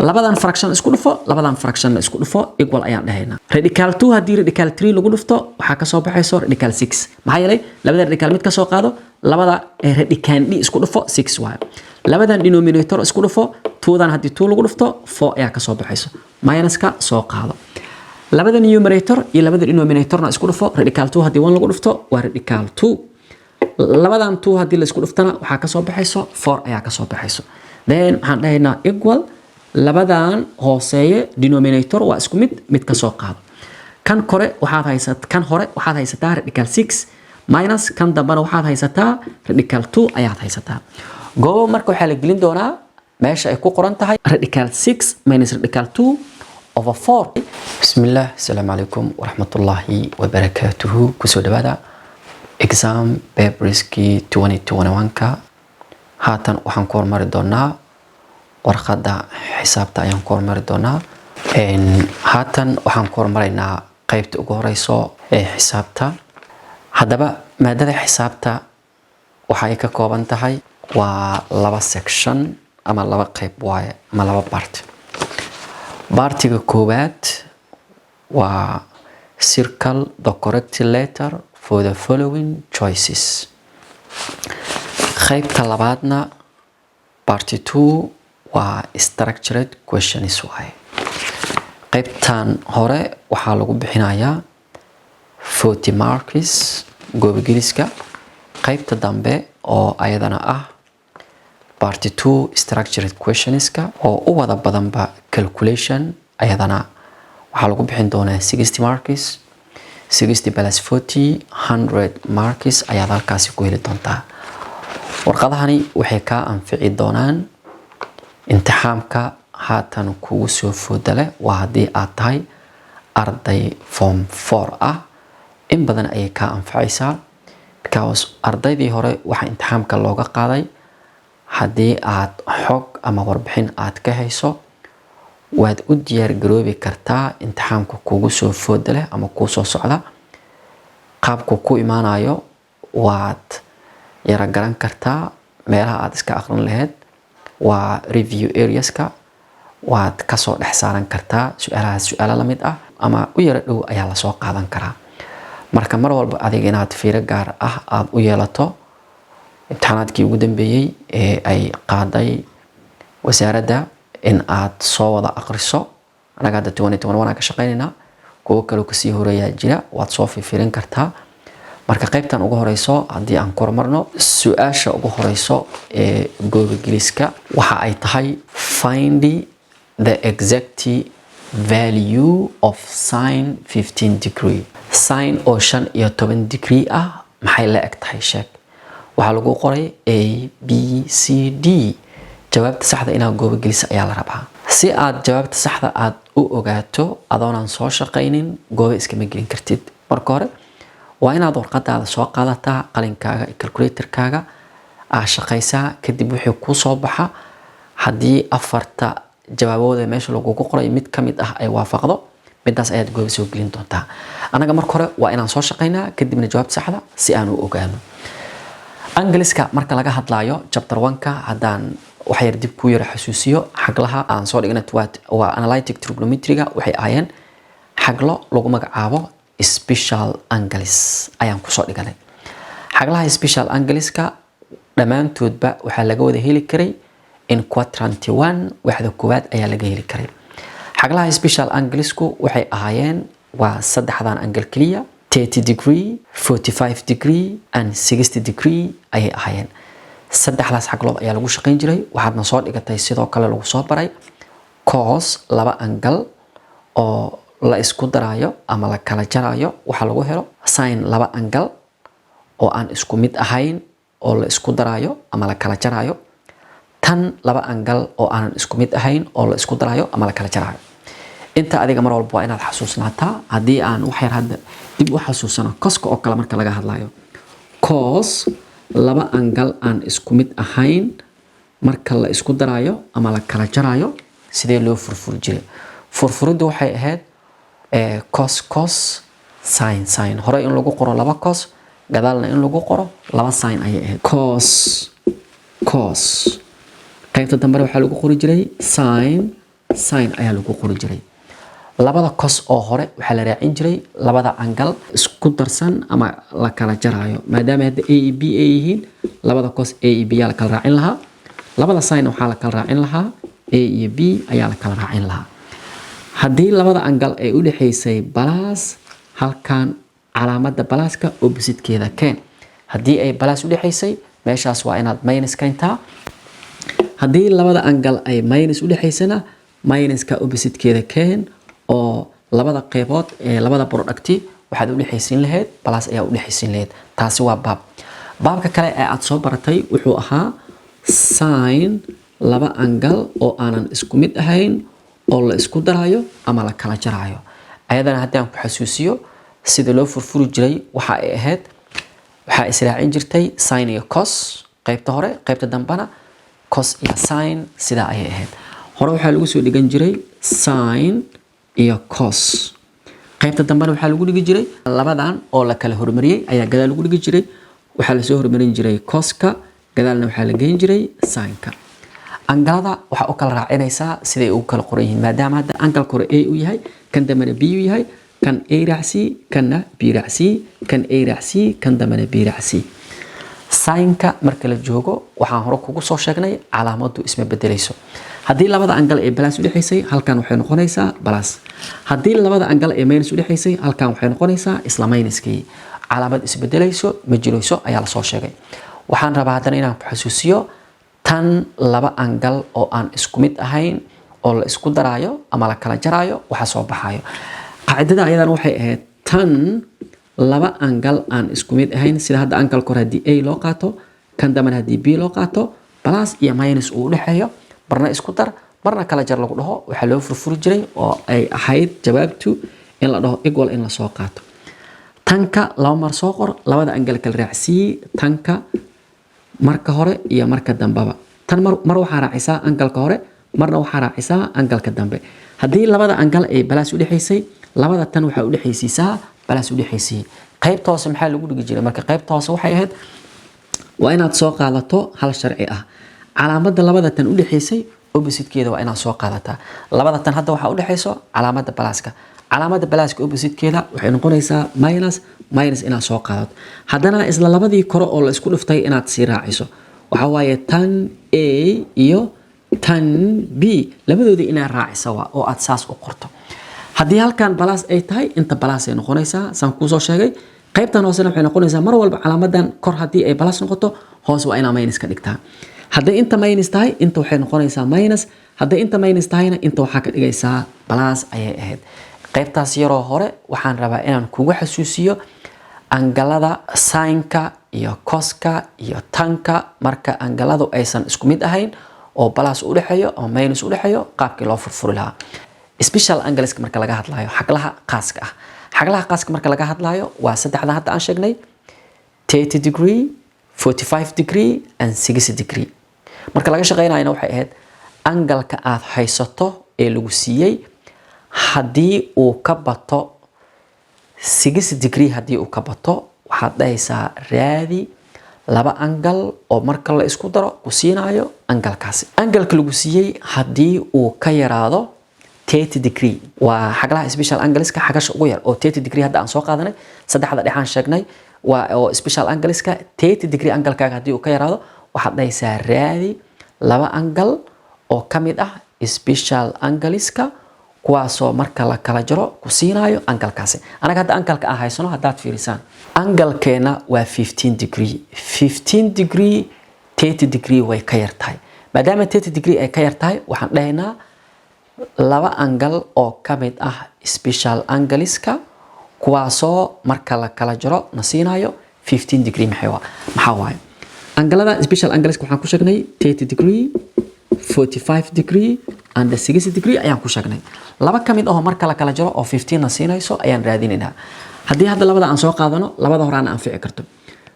Labadan fraction isku dhufo, labadan fraction isku dhufo, equal ayaan dhahaynaa. Radical 2 haddii radical 3 lagu dhufto, waxaa kasoo baxayso radical 6. Maxaa yeelay, labada radical mid kasoo qaado, labada radicand isku dhufo, 6 waayo. Labadan denominator isku dhufo, 2dan haddii 2 lagu dhufto, 4 ayaa kasoo baxayso. Minuska soo qaado. Labada numerator iyo labada denominatorna isku dhufo. Radical 2 haddii 1 lagu dhufto, waa radical 2. Labadan 2 haddii la isku dhuftana, waxaa kasoo baxayso 4 ayaa kasoo baxayso. Then waxaan dhahaynaa equal. Labadan hooseeye denominator waa isku mid, mid kasoo qaado. Kan kore waxaad haysat, kan hore waxaad haysataa radical 6 minus, kan dambena waxaad haysataa radical 2 ayaad haysataa. Goobo marka waxaa la gelin doonaa meesha ay ku qoran tahay radical 6 minus radical 2 over 4. Bismillah, asalaamu calaykum waraxmatullaahi wabarakaatuhu. Kusoo dhawaada exam paperskii 2021ka. Haatan waxaan ku hormari doonaa warqadda xisaabta ayaan ku hormari doonaa. Haatan waxaan ku hormaraynaa qeybta ugu horeyso ee xisaabta. Haddaba, maadada xisaabta waxa ay ka kooban tahay waa laba section ama laba qeyb waaye ama laba part. Partiga koowaad waa "Circle the correct letter for the following choices". Qeybta labaadna, part two, waa structured questions waaye. Qeybtan hore waxaa lagu bixinayaa 40 marks goobageliska. Qeybta dambe oo ayadana ah part two, structured questionska oo u wada badanba calculation, ayadana waxaa lagu bixin doonaa 60 marks. 60 plus 40, 100 marks ayaad halkaasi ku heli doontaa. Warqadahani waxay kaa anfici doonaan imtixaamka haatan kugu soo fooda leh. Waa haddii aad tahay arday form four ah, in badan ayay kaa anfacaysaa, because ardaydii hore waxaa imtixaamka looga qaaday, haddii aad xog ama warbixin aad ka hayso, waad u diyaar garoobi kartaa imtixaamka kugu soo fooda leh ama kuu soo socda. Qaabku ku imaanayo waad yara garan kartaa. Meelaha aad iska aqrin lahayd waa review areaska, waad kasoo dhex saaran kartaa su-aalahaas. Su-aalo lamid ah ama u yara dhow ayaa lasoo qaadan karaa. Marka mar walba adiga inaad fiiro gaar ah aada u yeelato imtixaanaadkii ugu dambeeyey ee ay qaaday wasaaradda, in aad soo wada aqriso. Anaga hadda 2021 aan ka shaqeynaynaa, kuwo kaloo kasii horeeyaa jira, waad soo fifirin kartaa. Marka qaybtan ugu horeyso haddii aan ku hormarno, su-aasha ugu horeyso ee goobageliska waxa ay tahay: "Find the exact value of sin 15 degree." Sin oo 15 degree ah maxay la eg tahay, sheeg. Waxaa lagu qoray A, B, C, D. Jawaabta saxda inaad goobagelisa ayaa la rabaa. Si aad jawaabta saxda aad u ogaato, adoonaan soo shaqaynin gooba iskama gelin kartid. Marka hore waa inaad warqadaada soo qaadataa, qalinkaaga iyo calculatorkaaga aad shaqaysaa. Kadib wixii kuu soo baxa, haddii afarta jawaabooda meesha lagugu qoray mid ka mid ah ay waafaqdo, midaas ayaad gooba soo gelin doontaa. Annaga marka hore waa inaan soo shaqaynaa, kadibna jawaabta saxda si aan u ogaano. Angleska marka laga hadlaayo, chapter one-ka haddaan wax yar dib kuu yara xasuusiyo, xaglaha aan soo dhignay waa analytic trigonometryga. Waxay ahaayeen xaglo lagu magacaabo special angles ayaan kusoo dhiganay. Xaglaha special angleska dhammaantoodba waxaa laga wada heli karay in quadrant one, waxda koowaad ayaa laga heli karay. Xaglaha special anglesku waxay ahaayeen waa saddexdan angle keliya: 30 degree, 45 degree and 60 degree ayay ahaayeen. Saddexdaas xaglood ayaa lagu shaqayn jiray. Waxaadna soo dhigatay, sidoo kale lagu soo baray, cos laba angle oo la isku darayo ama la kala jarayo waxaa lagu helo, sin laba angle oo aan isku mid ahayn oo la isku darayo ama la kala jarayo, tan laba angle oo aanan isku mid ahayn oo la isku darayo ama la kala jarayo. Inta adiga mar walba waa inaad xasuusnaataa. Haddii aan wax yar hadda dib u xasuusano, coska oo kale marka laga hadlayo, cos laba angle aan isku mid ahayn marka la isku darayo ama la kala jarayo, sidee loo furfuri jiray? Furfuriddu waxay ahayd cos cos, sin sin. Hore in lagu qoro laba cos, gadaalna in lagu qoro laba sin ayay ahayd. Cos cos, qaybta dambena waxaa lagu qori jiray sin. Sin ayaa lagu qori jiray. Labada cos oo hore waxaa la raacin jiray labada angle isku darsan ama la kala jaraayo. Maadaama hadda A iyo B ay yihiin, labada cos A iyo B ayaa la kala raacin lahaa. Labada sin waxaa la kala raacin lahaa A iyo B ayaa la kala raacin lahaa. Haddii labada angle ay u dhexaysay plus, halkan calaamada pluska oppositekeeda keen. Haddii ay plus u dhexaysay, meeshaas waa inaad minus keentaa. Haddii labada angle ay minus u dhexaysana, minuska oppositekeeda keen, oo labada qeybood ee labada producti waxaad u dhexaysiin lahayd plus ayaa u dhexaysiin lahayd. Taasi waa baab. Baabka kale ee aad soo baratay wuxuu ahaa sin laba angle oo aanan isku mid ahayn oo la isku darayo ama la kala jarayo. Ayadana haddii aan ku xasuusiyo sida loo furfuri jiray, waxa ay ahayd waxaa israacin jirtay sin iyo cos qaybta hore, qaybta dambena cos iyo sin. Sidaa ayay ahayd. Hore waxaa lagu soo dhigan jiray sin iyo cos, qaybta dambena waxaa lagu dhigi jiray labadan oo la kala hormariyey ayaa gadaal lagu dhigi jiray. Waxaa lasoo hormarin jiray coska, gadaalna waxaa la geyn jiray sinka. Angleada waxaa u kala raacinaysaa siday ugu kala qoran yihiin. Maadaama hadda angleka hore A u yahay, kan dambena B u yahay, kan A raacsii, kanna B raacsii, kan A raacsii, kan dambena B raacsii. Sinka marka la joogo, waxaan hore kugu soo sheegnay calaamadu isma bedelayso. Haddii labada angle ee plus udhexaysay, halkan waxay noqonaysaa plus. Haddii labada angle ee minus udhexaysay, halkan waxay noqonaysaa isla minuskii. Calaamad isbedelayso ma jirayso ayaa lasoo sheegay. Waxaan rabaa haddana inaan ku xasuusiyo tan laba angle oo aan isku mid ahayn oo la isku daraayo ama la kala jaraayo waxa soo baxayo. Qaacidada ayadan waxay ahayd tan laba angle aan isku mid ahayn, sida hadda angleka hore haddii A loo qaato, kan dambena haddii B loo qaato, plus iyo minus uu udhexeeyo, marna isku dar, marna kala jar lagu dhaho, waxaa loo furfuri jiray oo ay ahayd jawaabtu in la dhaho equal in lasoo qaato tanka laba mar soo qor, labada angle kala raacsii tanka marka hore iyo marka dambaba. Tan mar waxaa raacisaa angleka hore, marna waxaa raacisaa angleka dambe. Haddii labada angle ay plus udhexaysay, labada tan waxaa udhexaysiisaa plus udhexaysiiyey. Qaybta hoose maxaa lagu dhigi jiray? Marka qaybta hoose waxay ahayd waa inaad soo qaadato hal sharci ah: calaamada labada tan udhexaysay oppositekeeda waa inaad soo qaadataa. Labada tan hadda waxaa udhexayso calaamada pluska. Calaamada pluska oppositekeeda waxay noqonaysaa minus. Minus inaad soo qaadato, haddana isla labadii kore oo la isku dhuftay inaad sii raaciso. Waxaa waaye tan A iyo tan B labadoodii inaad raacisa waa oo aad saas u qorto. Haddii halkan plus ay tahay, inta plus ay noqonaysaa, saan kuusoo sheegay. Qaybtan hoosena waxay noqonaysaa mar walba calaamadan kor haddii ay plus noqoto, hoos waa inaa minus ka dhigtaa. Hadday inta minus tahay, inta waxay noqonaysaa minus. Hadday inta minus tahayna, inta waxaa ka dhigaysaa plus ayay ahayd. Qaybtaas yaroo hore waxaan rabaa inaan kugu xasuusiyo angleada sinka iyo coska iyo tanka marka angleadu aysan isku mid ahayn oo plus u dhexeeyo ama minus u dhexeeyo, qaabkii loo furfuri lahaa. Special angleska marka laga hadlayo, xaglaha qaaska ah, xaglaha qaaska marka laga hadlayo waa saddexda hadda aan sheegnay: 30 degree, 45 degree and 60 degree. Marka laga shaqeynayana waxay ahayd angleka aad haysato ee lagu siiyey haddii uu ka bato 60 degree, haddii uu ka bato, waxaad dhahaysaa raadi laba angle oo marka la isku daro ku siinayo anglekaasi. Angleka lagu siiyey haddii uu ka yaraado 30 degree, waa xaglaha special angleska xagasha ugu yar oo 30 degree hadda aan soo qaadanay, saddexda dhexaan sheegnay waa oo special angleska. 30 degree anglekaaga haddii uu ka yaraado, waxaad dhahaysaa raadi laba angle oo ka mid ah special angleska, kuwaasoo marka la kala jaro ku siinayo anglekaasi. Anaga hadda angleka aan haysano haddaad fiirisaan, anglekeena waa 15 degree. 15 degree 30 degree way ka yar tahay. Maadaama 30 degree ay ka yar tahay, waxaan dhahaynaa laba angle oo ka mid ah special angleska, kuwaasoo marka la kala jaro na siinayo 15 degree. Maxaa waaye angleada special angleska? Waxaan ku sheegnay 30 degree, 45 degree and 60 degree ayaan ku sheegnay. Laba ka mid ahoo marka la kala jaro oo 15 na siinayso ayaan raadinaynaa. Haddii hadda labada aan soo qaadano, labada hore aan anfici karto.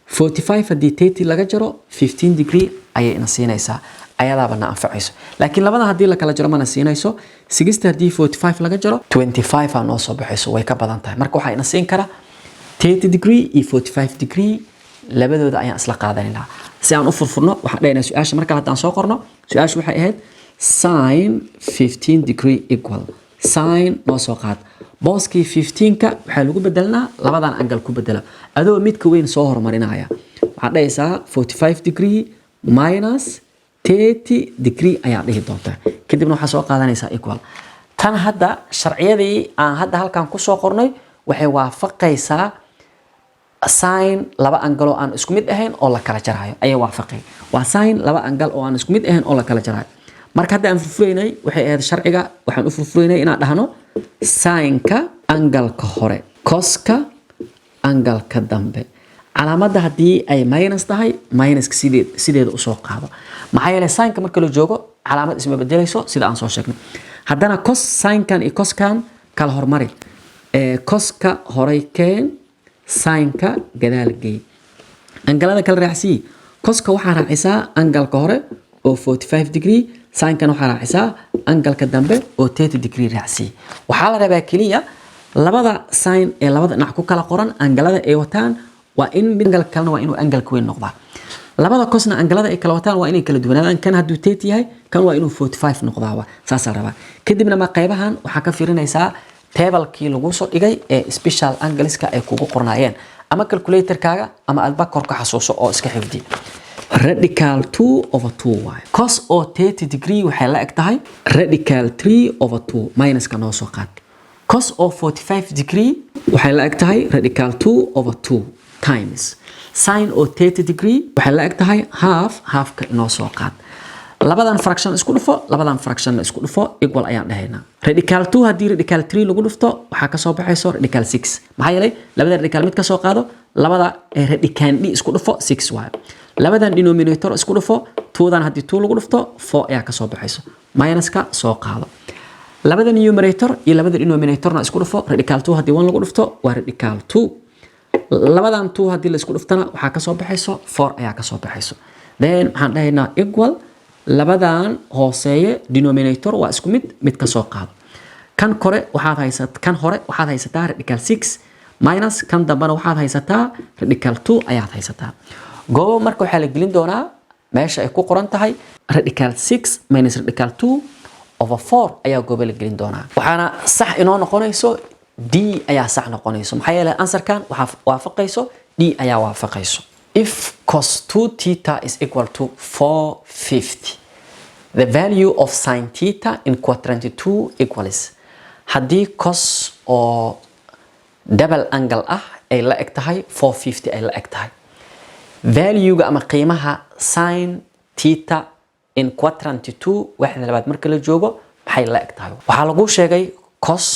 45 haddii 30 laga jaro, 15 degree ayay ina siinaysaa, ayadaaba na anfacayso. Laakiin labada haddii la kala jaro mana siinayso. 60 haddii 45 laga jaro, 25 aa noo soo baxayso, way ka badan tahay. Marka waxaa ina siin kara 30 degree iyo 45 degree, labadooda ayaan isla qaadanaynaa. Si aan u furfurno, waxaan dhahaynaa su-aasha markale haddaan soo qorno, su-aashu waxay ahayd Sin 15 degree equal sin noo soo qaad. Booskii 15ka waxaa lagu bedelnaa labadan angle ku bedela, adoo midka weyn soo horumarinaya. Waxaad dhahaysaa 45 degree minus 30 degree ayaa dhihi doontaa. Kadibna waxaa soo qaadanaysaa equal. Tan hadda sharciyadii aan hadda halkan kusoo qornay waxay waafaqaysaa sin laba angle oo aan isku mid ahayn oo la kala jarayo ayay waafaqay. Waa sin laba angle oo aan isku mid ahayn oo la kala jarayo. Marka hadda aan furfuraynay waxay ahayd sharciga waxaan u furfuraynay inaan dhahno sinka angle-ka hore, coska angle-ka dambe. Calaamadda haddii ay minus tahay, minuska sideeda usoo qaado. Maxaa yeelay, sinka marka la joogo calaamad isma bedelayso, sida aan soo sheegnay. Haddana cos, sinkan iyo coskan kala hormari. Coska horay keen, sinka gadaal geey. Angle-ada kala raacsii. Coska waxaa raacisaa angle-ka hore oo 45 degree, sinkan waxaa raacisaa angle-ka dambe oo 30 degree raacsii. Waxaa la rabaa keliya labada sin ee labada dhinac ku kala qoran angle-ada ay wataan waa in mid angle kalena waa inuu angle-ka weyn noqdaa. Labada cosna angle-ada ay kala wataan waa inay kala duwanaadaan. Kan hadduu 30 yahay, kan waa inuu 45 noqdaa. Waa saasaa la rabaa. Kadibna ma qaybahan waxaa ka fiirinaysaa tablekii lagu soo dhigay ee special angleska ay kugu qornaayeen, ama calculatorkaaga, ama adba kor ka xasuuso oo iska xifdi. Radical 2 over 2 waaye. Cos oo 30 degree waxay la eg tahay radical 3 over 2. Minuska noo soo qaad. Cos oo 45 degree waxay la eg tahay radical 2 over 2 times sin oo 30 degree waxay la eg tahay half. Halfka inoo soo qaad. Labadan fraction isku dhufo, labadan fraction isku dhufo, equal ayaan dhahaynaa. Radical 2 haddii radical 3 lagu dhufto, waxaa kasoo baxayso radical 6. Maxaa yeelay, labada radical mid kasoo qaado, labada radicand isku dhufo, 6 waayo. Labadan denominator isku dhufo. 2dan haddii 2 lagu dhufto, 4 ayaa kasoo baxayso. Minuska soo qaado. Labada numerator iyo labada denominatorna isku dhufo. Radical 2 haddii 1 lagu dhufto, waa radical 2. Labadan 2 haddii la isku dhuftana, waxaa kasoo baxayso 4 ayaa kasoo baxayso. Then waxaan dhahaynaa equal. Labadan hooseeye denominator waa isku mid, mid kasoo qaado. Kan kore waxaad haysat, kan hore waxaad haysataa radical 6 minus, kan dambena waxaad haysataa radical 2 ayaad haysataa. Goobo marka waxaa la gelin doonaa meesha ay ku qoran tahay radical 6 minus radical 2 over 4 ayaa goobo la gelin doonaa. Waxaana sax inoo noqonayso D ayaa sax noqonayso. Maxaa yeelay, answerkan waxaa waafaqayso D ayaa waafaqayso. If cos 2 theta is equal to 450, the value of sin theta in quadrant 2 equals. Haddii cos oo double angle ah ay la eg tahay 450 ay la eg tahay, valuega ama qiimaha sin theta in quadrant 2, waaxda labaad marka la joogo, maxay la eg tahay? Waxaa lagu sheegay cos,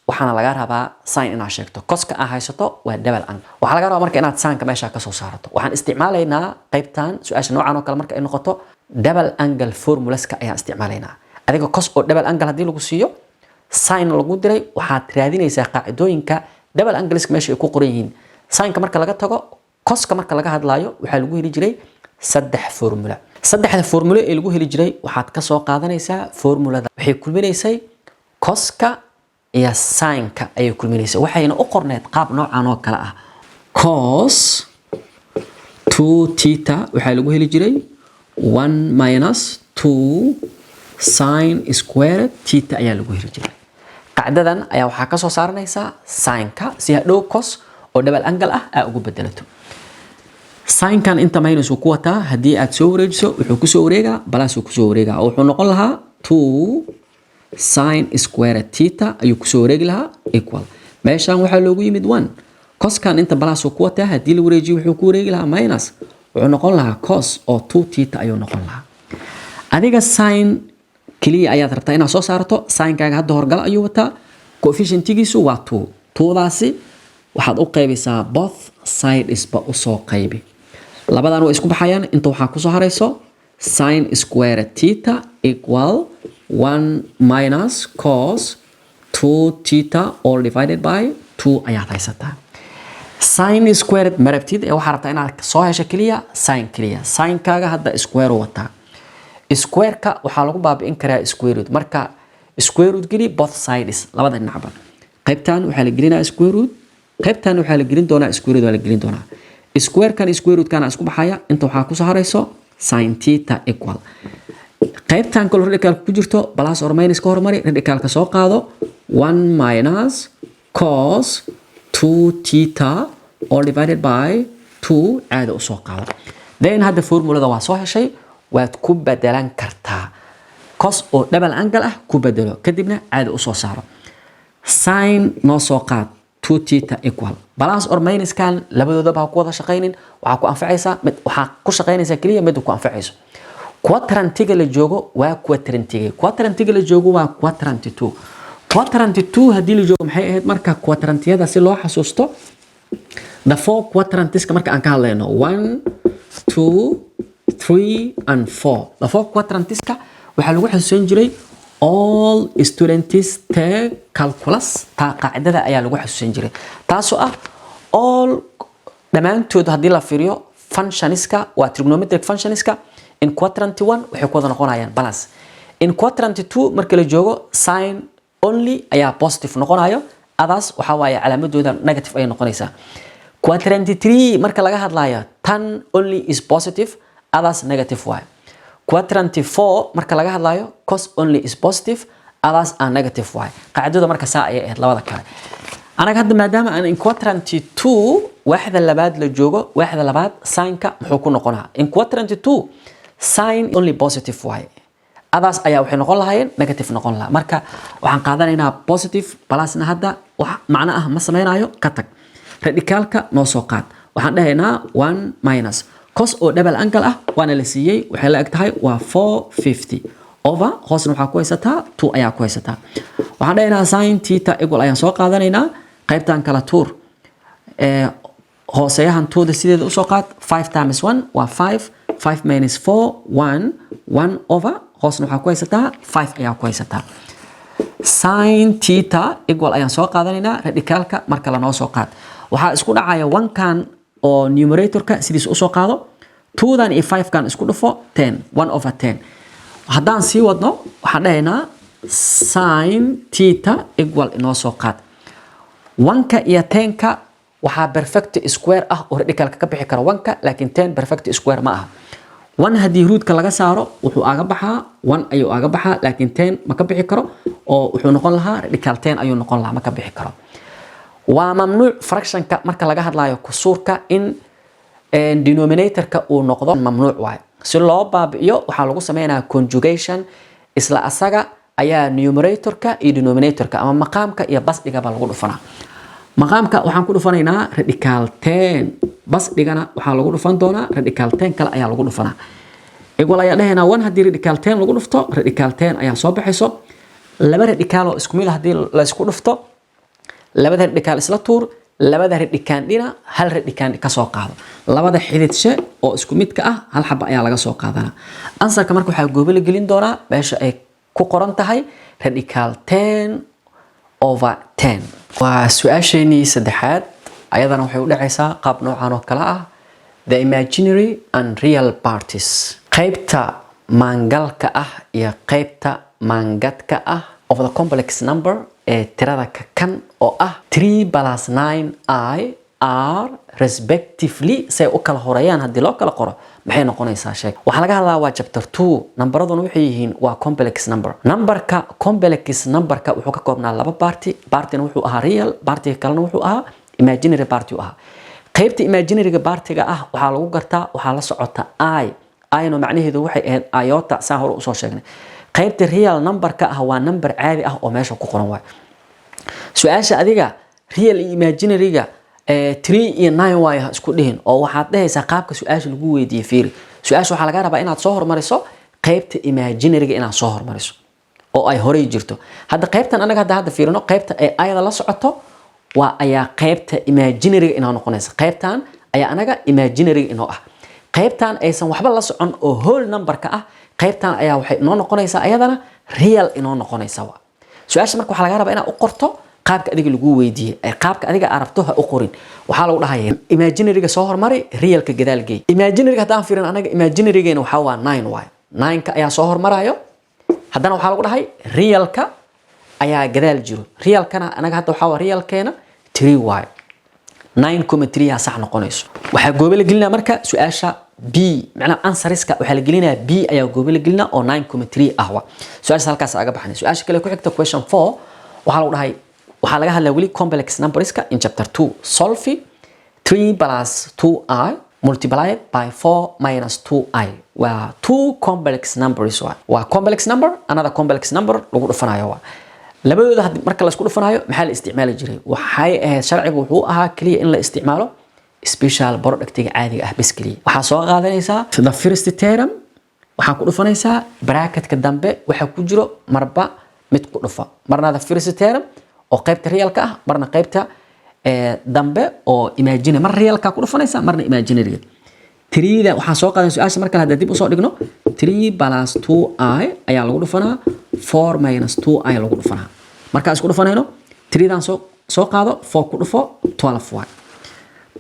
waxaana laga rabaa sin inaad sheegto. Coska aad haysato waa double angle. Waxaa laga rabaa marka inaad sinka meesha kasoo saarato. Waxaan isticmaalaynaa qaybtan su-aasha noocan oo kale marka ay noqoto double angle formulaska ayaan isticmaalaynaa. Adiga cos oo double angle haddii lagu siiyo, sin lagu diray, waxaad raadinaysaa qaacidooyinka double angleska meesha ay ku qoran yihiin. Sinka marka laga tago, coska marka laga hadlaayo, waxaa lagu heli jiray saddex formula. Saddexda formula ee lagu heli jiray waxaad kasoo qaadanaysaa formulada waxay kulminaysay coska iyo sinka ayay kulminaysay. Waxayna u qorneed qaab noocan oo kale ah. Cos 2 theta waxaa lagu heli jiray 1 minus 2 sin squared theta ayaa lagu heli jiray. Qacdadan ayaa waxaa kasoo saaranaysaa sinka, si hadhow cos oo double angle ah aa ugu bedelato. Sinkan inta minus uu ku wataa, haddii aad soo wareejiso, wuxuu kusoo wareegaa plus uu kusoo wareegaa, oo wuxuu noqon lahaa 2 sin square theta ayuu kusoo wareegi lahaa. Equal, meeshan waxaa loogu yimid 1. Coskan inta plus uu ku wataa, haddii la wareejiyo, wuxuu ku wareegi lahaa minus. Wuxuu noqon lahaa cos oo 2 theta ayuu noqon lahaa. Adiga sin keliya ayaad rabtaa inaad soo saarto. Sinkaaga hadda horgalo ayuu wataa, coefficientigiisu waa 2. Twodaasi waxaad u qaybisaa both sidesba, usoo qaybi. Labadan way isku baxayaan. Inta waxaa kusoo harayso sin square theta equal 1 minus cos 2 theta all divided by 2 ayaad haysataa. Sin squared ma rabtid ee waxaa rabtaa inaad soo hesho keliya sin keliya. Sinkaaga hadda square wataa. Squareka waxaa lagu baabi'in karaa square root. Marka square root geli both sides, labada dhinacba. Qaybtan waxaa la gelinaa square root, qaybtan waxaa la gelin doonaa square root waa la gelin doonaa. Squarekan square rootkana isku baxaya. Inta waxaa kusoo harayso sin theta equal. Qaybtan Qaybtan kaloo radicalka ku jirto plus or minus ka hormari, radicalka soo qaado, 1 minus cos 2 theta all divided by 2 caada usoo qaado. Then hadda formulada waa soo heshay, waad ku bedelan kartaa. Cos oo double angle ah ku bedelo, kadibna caada usoo saaro. Sin noo soo qaad 2 theta equal plus or minuskan, labadoodaba ha ku wada shaqaynin. Waxaa ku anfacaysaa mid, waxaa ku shaqaynaysaa keliya mid ku anfacayso. Quadrantiga la joogo waa quadrantiga, quadrantiga la joogo waa quadrant 2. Quadrant 2 haddii la joogo maxay ahayd marka quadrantiyada si loo xasuusto? The four quadrantiska marka aan ka hadlayno, 1, 2, 3 and 4, the four quadrantiska waxaa lagu xasuusan jiray "all students take calculus". Taa qaacidada ayaa lagu xasuusan jiray, taasoo ah all dhammaantood haddii la fiiriyo functionska waa trigonometric functionska in quadrant 1 waxay ku wada noqonayaan plus. In quadrant 2 marka la joogo, sin only ayaa positive noqonayo, others waxaa waaye calaamadooda negative ayay noqonaysaa. Quadrant 3 marka laga hadlayo, tan only is positive, others negative waaye. Quadrant 4 marka laga hadlayo, cos only is positive, others are negative waaye. Qaacidada marka saa ayay ahayd labada kale. Anaga hadda maadaama aan in quadrant 2, waaxda labaad la joogo, waaxda labaad sinka muxuu ku noqonaa? In quadrant 2 sin only positive waaye, others ayaa waxay noqon lahaayeen negative noqon lahaa. Marka waxaan qaadanaynaa positive. Plusna hadda wax macno ah ma sameynayo, ka tag. Radicalka noo soo qaad, waxaan dhahaynaa 1 minus cos oo double angle ah waana la siiyey, waxay la eg tahay waa 450 over, hoosna waxaa ku haysataa 2 ayaa ku haysataa. Waxaan dhahaynaa sin theta equal ayaan soo qaadanaynaa. Qaybtan kala tuur, hooseeyahan twoda sideeda usoo qaad. 5 times 1 waa 5, 5 minus 4 1, 1 over, hoosna waxaa ku haysataa 5 ayaa ku haysataa. Sin theta equal ayaan soo qaadanaynaa. Radicalka marka lanoo soo qaad, waxaa isku dhacaya one-kan oo numeratorka sidiis usoo qaado, twodan iyo five-kan isku dhufo, 10, 1 over 10. Haddaan sii wadno, waxaan dhahaynaa sin theta equal inoo soo qaad one-ka iyo ten-ka. Waxaa perfect square ah oo radicalka ka bixi kara one-ka, laakiin 10 perfect square ma aha. One haddii rootka laga saaro wuxuu aga baxaa one ayuu aga baxaa, laakiin 10 ma ka bixi karo oo wuxuu noqon lahaa radical 10 ayuu noqon lahaa, ma ka bixi karo. Waa mamnuuc fractionka marka laga hadlayo kusuurka in denominatorka uu noqdo, mamnuuc waayo. Si loo baabi'iyo waxaa lagu sameynayaa conjugation. Isla asaga ayaa numeratorka iyo denominatorka ama maqaamka iyo basdhigaba lagu dhufanaa. Maqaamka waxaan ku dhufanaynaa radical 10, basdhigana waxaa lagu dhufan doonaa radical 10 kale ayaa lagu dhufanaa. Equal ayaa dhahaynaa. One haddii radical 10 lagu dhufto, radical 10 ayaa soo baxayso. Laba radical oo isku mid ah haddii la isku dhufto, labada radical isla tuur, labada radicandina hal radicand ka soo qaado. Labada xididshe oo isku midka ah hal xaba ayaa laga soo qaadanaa. Answerka marka waxaa goobo la gelin doonaa meesha ay ku qoran tahay radical 10 over 10. Waa su-aasheenii saddexaad. Ayadana waxay u dhacaysaa qaab noocan oo kale ah: the imaginary and real parts, qaybta maangalka ah iyo qaybta maangadka ah of the complex number ee tirada kakan oo ah 3 plus 9 i are respectively, say u kala horeeyaan haddii loo kala qoro maxay noqonaysaa? Sheeg. Waxaa laga hadlaa waa chapter 2. Nambaraduna waxay yihiin waa complex number. Numberka complex numberka wuxuu ka koobnaa laba part. Partina wuxuu ahaa real, partiga kalena wuxuu ahaa imaginary part u ahaa. Qaybta imaginaryga partiga ah waxaa lagu gartaa waxaa la socota i. Ino macnaheedu waxay ahayd iota, saa hore usoo sheegnay. Qaybta real numberka ah waa number caadi ah oo meesha ku qoran waay. Su-aasha adiga real iyo imaginaryga three iyo nine waayo ha isku dhihin, oo waxaad dhehaysaa qaabka su-aasha lagu weydiiyey fiiri. Su-aasha waxaa laga rabaa inaad soo hormariso qaybta imaginaryga, inaad soo hormariso oo ay horey jirto. Hadda qaybtan anaga hadda fiirino, qaybta ay ayada la socoto waa ayaa qaybta imaginaryga inoo noqonaysa. Qaybtan ayaa anaga imaginaryga inoo ah. Qaybtan aysan waxba la socon oo whole numberka ah, qaybtan ayaa waxay inoo noqonaysaa ayadana real inoo noqonaysa. Wa su-aasha marka waxaa laga rabaa inaad u qorto qaabka adiga lagu weydiiyey, ee qaabka adiga aad rabto ha u qorin. Waxaa lagu dhahaya imaginaryga soo hormari, realka gadaal geey. Imaginaryga haddaan fiirin anaga, imaginarygeena waxaa waa nine waay. Nineka ayaa soo hormarayo. Haddana waxaa lagu dhahay realka ayaa gadaal jiro. Realkana anaga hadda waxaa waa realkeena three waay. 9.3 aa sax noqonayso. Waxaa goobe la gelinaa marka su-aasha B, macnaha answeriska waxaa la gelinayaa B ayaa goobe la gelinaa oo 9.3 ah. Wa su-aashaas halkaas aga baxnay. Su-aasha kale ku xigta, question 4, waxaa lagu dhahay, waxaa laga hadlaya weli complex numberska in chapter 2. Solve 3 plus 2i multiplied by 4 minus 2i. Waa two complex numbers. Waa complex number, another complex number lagu dhufanayo. Waa labadooda marka la isku dhufanayo, maxaa la isticmaali jiray? Waxay ahayd, sharcigu wuxuu ahaa kaliya in la isticmaalo special productiga caadiga ah bes kaliya. Waxaa soo qaadanaysaa the first term, waxaa ku dhufanaysaa bracketka dambe waxa ku jiro, marba mid ku dhufa, marna the first term oo qaybta realka ah, marna qaybta dambe oo imaginary. Mar realka ku dhufanaysaa, marna imaginary. Threeda waxaan soo qaadan su-aasha markale haddaan dib usoo dhigno, 3 plus 2i ayaa lagu dhufanaa, 4 minus 2i lagu dhufanaa. Markaan isku dhufanayno, threedan soo qaado, 4 ku dhufo, 12 y.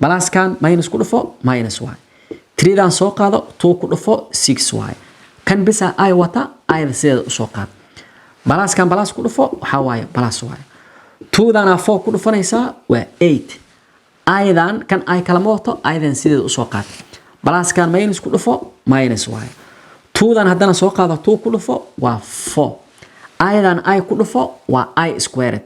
Pluskan minus ku dhufo, minus y. Threedan soo qaado, 2 ku dhufo, 6 y. Kan bisa i wata, ida sideeda usoo qaad. Pluskan plus ku dhufo, waxaa waaye plus y. Twodana 4 ku dhufanaysaa, waa 8. Idan kan i kalama wato, idan sideeda usoo qaad. Pluskan minus ku dhufo, minus y. Twodan haddana soo qaado, 2 ku dhufo, waa 4. Idan i ku dhufo, waa i squared.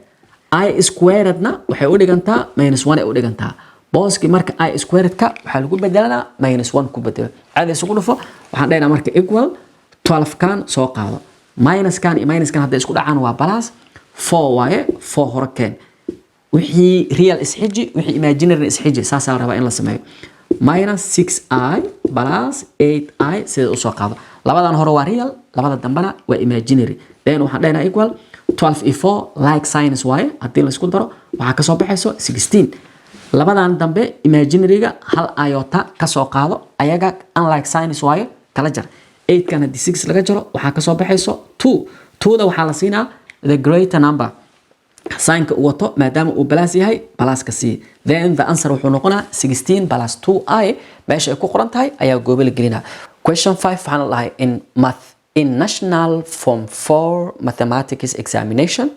I squaredna waxay u dhigantaa minus 1 ay u dhigantaa. Booski marka i squaredka waxaa lagu bedelanaa minus 1 ku bedelo. Caadi isugu dhufo. Waxaan dhahnaa marka equal 12 kan soo qaado, minuskan iyo minuskan hadday isku dhacaan waa plus 4 waaye. 4 hore keen. Wixii real isxiji, wixii imaginary isxiji. Saasaa la rabaa in la sameeyo. Minus 6i plus 8i sida usoo qaado. Labadan hore waa real, labada dambena waa imaginary. Then waxaan dhahnaa equal 12 iyo 4 like signs waaye. Haddii la isku daro waxaa kasoo baxayso 16. Labadan dambe imaginaryga hal iota kasoo qaado, ayaga unlike signs waaye, kala jar. 8 kan haddii 6 laga jaro waxaa kasoo baxayso 2. 2da waxaa la siinaa the greater number signka uu wato. Maadaama uu plus yahay, pluska c. Then the answer wuxuu noqonaa 16 plus 2i. Meesha ay ku qoran tahay ayaa goobe la gelinaa. Question 5 waxaan la dhahay, in math, in national form 4 mathematics examination,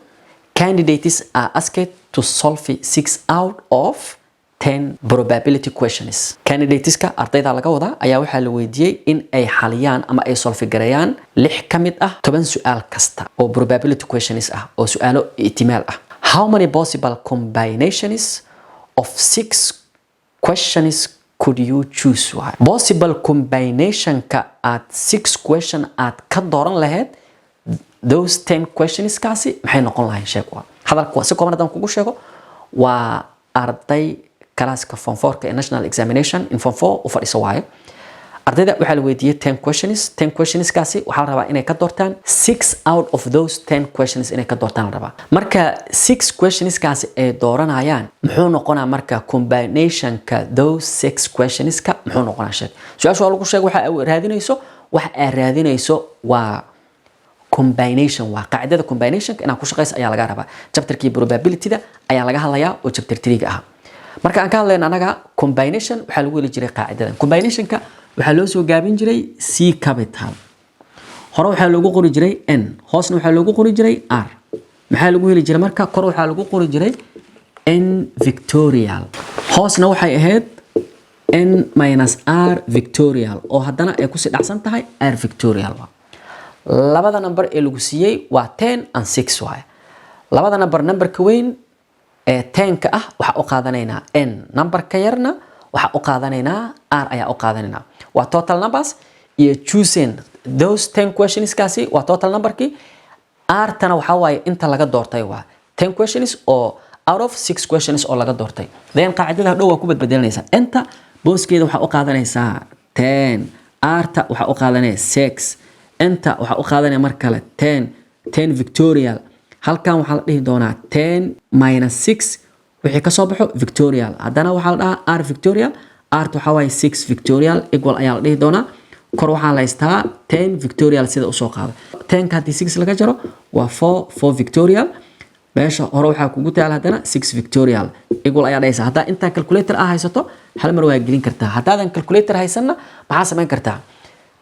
candidates are asked to solve 6 out of 10 probability questions. Candidateska, ardayda laga wadaa, ayaa waxaa la weydiiyey in ay xaliyaan ama ay solve gareeyaan 6 ka mid ah 10 su-aal kasta oo probability questions ah, oo su-aalo ihtimaal ah. How many possible combinations of six questions could you choose? Waay possible combinationka aad six question aad ka dooran lahayd those 10 questionskaasi maxay noqon lahayn? Sheeg. Waa hadalka si kooban haddaan kugu sheego, waa arday classka form 4 ee national examination in form 4 u fadhiso waaye. Ardayda waxaa la weydiiyey 10 questions. 10 questionskaasi waxaa la rabaa inay ka doortaan 6 out of those 10 questions inay ka doortaan la rabaa. Marka six questionskaasi ay dooranayaan, muxuu noqonaa marka combinationka those six questionska muxuu noqonaa? Sheeg. Su-aasha waa lagu sheeg. Waxa aad raadinayso, waxa aad raadinayso waa combination. Waa qaacidada combinationka inaad ku shaqeyso ayaa laga rabaa. Chapterkii probability-da ayaa laga hadlayaa oo chapter 3-ga ah. Marka aan ka hadlayno anaga combination, waxaa lagu heli jiray qaacidadan. Combinationka waxaa loo soo gaabin jiray C capital. Hore waxaa loogu qori jiray N, hoosna waxaa loogu qori jiray R. Maxaa lagu heli jiray marka? Kor waxaa lagu qori jiray n factorial, hoosna waxay ahayd n minus r factorial, oo haddana ay kusii dhacsan tahay r factorial. Labada number ee lagu siiyey waa 10 and 6 waaye. Labada number, numberka weyn ee 10-ka ah waxaa u qaadanaynaa n, numberka yarna waxaa u qaadanaynaa r ayaa u qaadanaynaa. Waa total numbers iyo choosing those 10 questionskaasi waa total numberkii. R-tana waxaa waaye inta laga doortay, waa 10 questions oo out of six questions oo laga doortay. Then qaacidada hadhow waa ku badbedelanaysaa. Inta booskeeda waxaa u qaadanaysaa 10, r-ta waxaa u qaadanaya 6, inta waxaa u qaadanaya mar kale 10, 10 factorial. Halkan waxaa la dhihi doonaa 10 minus 6, wixii kasoo baxo factorial. Haddana waxaa la dhahaa r factorial. R waxaa waaye 6 factorial equal ayaa la dhihi doonaa. Kor waxaa la haystaa 10 factorial sida usoo qaada. 10ka haddii 6 laga jaro waa 4, 4 factorial. Meesha hore waxaa kugu taala haddana 6 factorial equal ayaa dhahaysa. Haddaa intaa calculator ah haysato, hal mar waa gelin kartaa. Haddaadan calculator haysanna, maxaa samayn kartaa?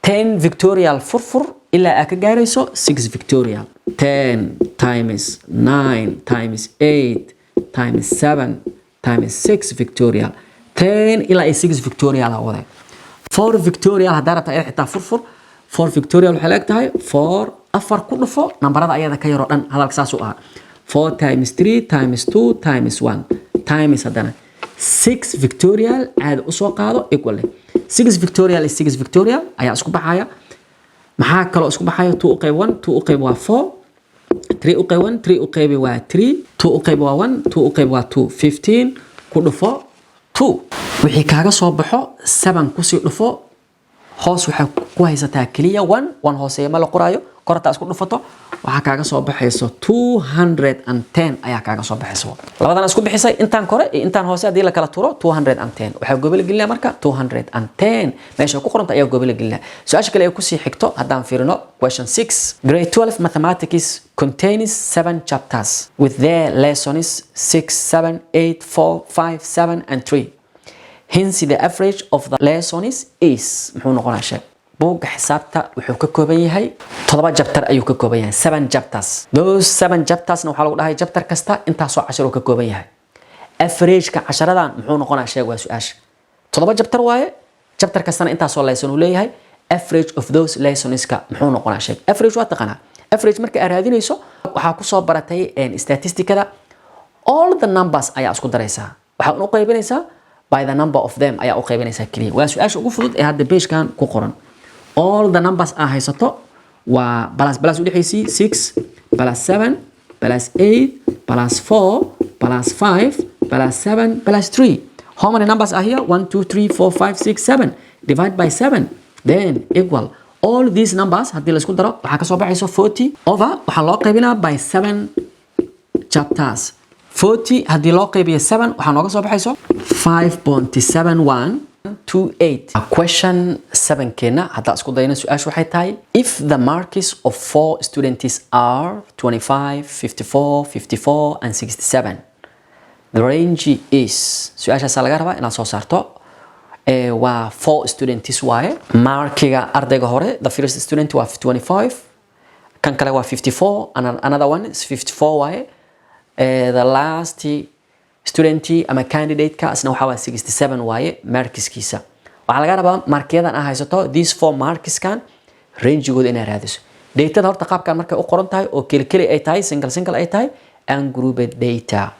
10 factorial furfur ilaa aad ka gaarayso 6 factorial. 10 times 9 times 8 times 7 times six factorial. 10 ilaa iyo six factorial aa waday. Four factorial haddaa rabta ayada xitaa furfur. Four factorial waxay la eg tahay four, afar ku dhufo nambarada ayada ka yaroo dhan. Hadalka saas u ahaa: four times three times two times one times haddana six factorial caada usoo qaado, equal leh. Six factorial iyo six factorial ayaa isku baxaya. Maxaa kaloo isku baxaya? Two u qayb one, two u qayb waa four. Three u qayb one, three u qaybi waa three. Two u qayb waa one, two u qayb waa two. 15 ku dhufo two, wixii kaaga soo baxo seven kusii dhufo. Hoos waxaa ku haysataa keliya one. One hooseeya ma la qoraayo. Kortaa isku dhufato, waxaa kaaga soo baxayso 210 ayaa kaaga soo baxayso. Labadan isku bixisay, intaan kore iyo intaan hoose, haddii la kala turo 210. Waxaa goobe la gelinaya marka 210 meesha ku qoranta ayaa goobe la gelinaya. Su-aasha kale ee kusii xigto haddaan fiirino, question 6: Grade 12 mathematics contains seven chapters with their lessons 6, 7, 8, 4, 5, 7 and 3. Hence, the average of the lessons is? Muxuu noqonaa? Sheeg. Buugga xisaabta wuxuu ka kooban yahay toddoba chapter ayuu ka kooban yahay, seven chapters. Those seven chaptersna waxaa lagu dhahay chapter kasta intaasoo cashar uu ka kooban yahay. Averageka casharadan muxuu noqonaa? Sheeg waa su-aasha. Toddoba chapter waaye, chapter kastana intaasoo lesson uu leeyahay. Average of those lessonska muxuu noqonaa? Sheeg. Average waa taqaanaa. Average marka aad raadinayso, waxaa kusoo baratay statisticada, all the numbers ayaa isku daraysaa, waxaa u qaybinaysaa by the number of them ayaa u qaybinaysaa keliya. Waa su-aasha ugu fudud ee hadda pagekan ku qoran. All the numbers aa haysato waa plus plus udhexaysii: six plus seven plus eight plus four plus five plus seven plus three. How many numbers are here? One, two, three, four, five, six, seven. Divide by seven, then equal. All these numbers haddii la isku daro, waxaa kasoo baxayso 40 over waxaa loo qaybinaa by seven chapters. 40 haddii loo qaybiyo seven, waxaa nooga soo baxayso 5.7128. Question seven keena haddaa isku dayna, su-aashu waxay tahay: if the marks of four students are 25, 54, 54 and 67, the range is? Su-aashaasaa laga rabaa inaad soo saarto. Waa four students waaye. Markiga ardayga hore, the first student, waa 25, kan kale waa 54 and another one is 54 waaye. The last student ama candidate-ka asna waxaa waa 67 waaye markiskiisa. Waxaa laga rabaa markiyadan aa haysato, these four markiskan, rangigooda inaad raadiso. Datada horta qaabkan markay u qoran tahay oo keli keli ay tahay, single single ay tahay, ungrouped data.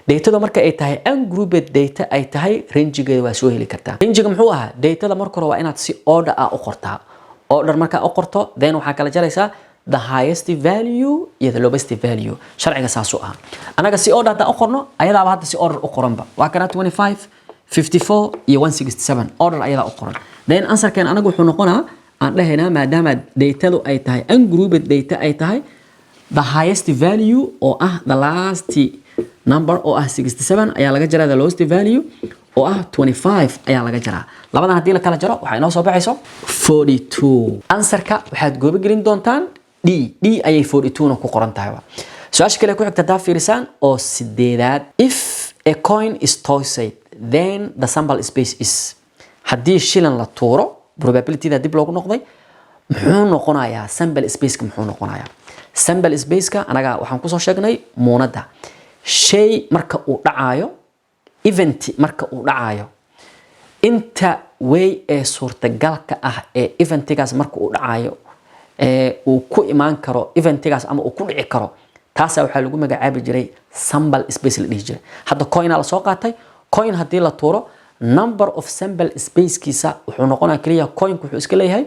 Datada marka ay tahay ungrouped data ay tahay, rangigeeda waa soo heli kartaa. Rangiga muxuu ahaa? Datada marka hore waa inaad si order ah u qortaa. Order markaa u qorto, then waxaa kala jaraysaa the highest value iyo the lowest value. Sharciga saasuu ahaa. Anaga si order haddaan u qorno, ayadaaba hadda si order u qoranba. Waa kana 25, 54 iyo 167, order ayadaa u qoran. Then answerkeen anaga wuxuu noqonaa, aan dhahaynaa, maadaama datadu ay tahay ungrouped data ay tahay, the highest value oo ah the last number oo ah 67 ayaa laga jaraa the lowest value oo ah 25 ayaa laga jaraa. Labadan haddii la kala jaro, waxaa inoo soo baxayso 42. Answerka waxaad goobo gelin doontaan D. D ayay 42 na ku qoran tahay. Su-aasha kale ku xigta haddaa fiirisaan oo sideedaad: if a coin is tossed, then the sample space is? Haddii shilin la tuuro, probabilityda dib loogu noqday, muxuu noqonayaa sample spaceka? Muxuu noqonayaa sample spaceka? Anaga waxaan kusoo sheegnay muunadda shay marka uu dhacaayo, event marka uu dhacaayo, inta way ee suurtagalka ah ee eventigaas marka uu dhacayo ee uu ku imaan karo eventigaas ama uu ku dhici karo, taasaa waxaa lagu magacaabi jiray sample space la dhihi jiray. Hadda coina la soo qaatay. Coin haddii la tuuro, number of sample spacekiisa wuxuu noqonaya keliya, coinku wuxuu iska leeyahay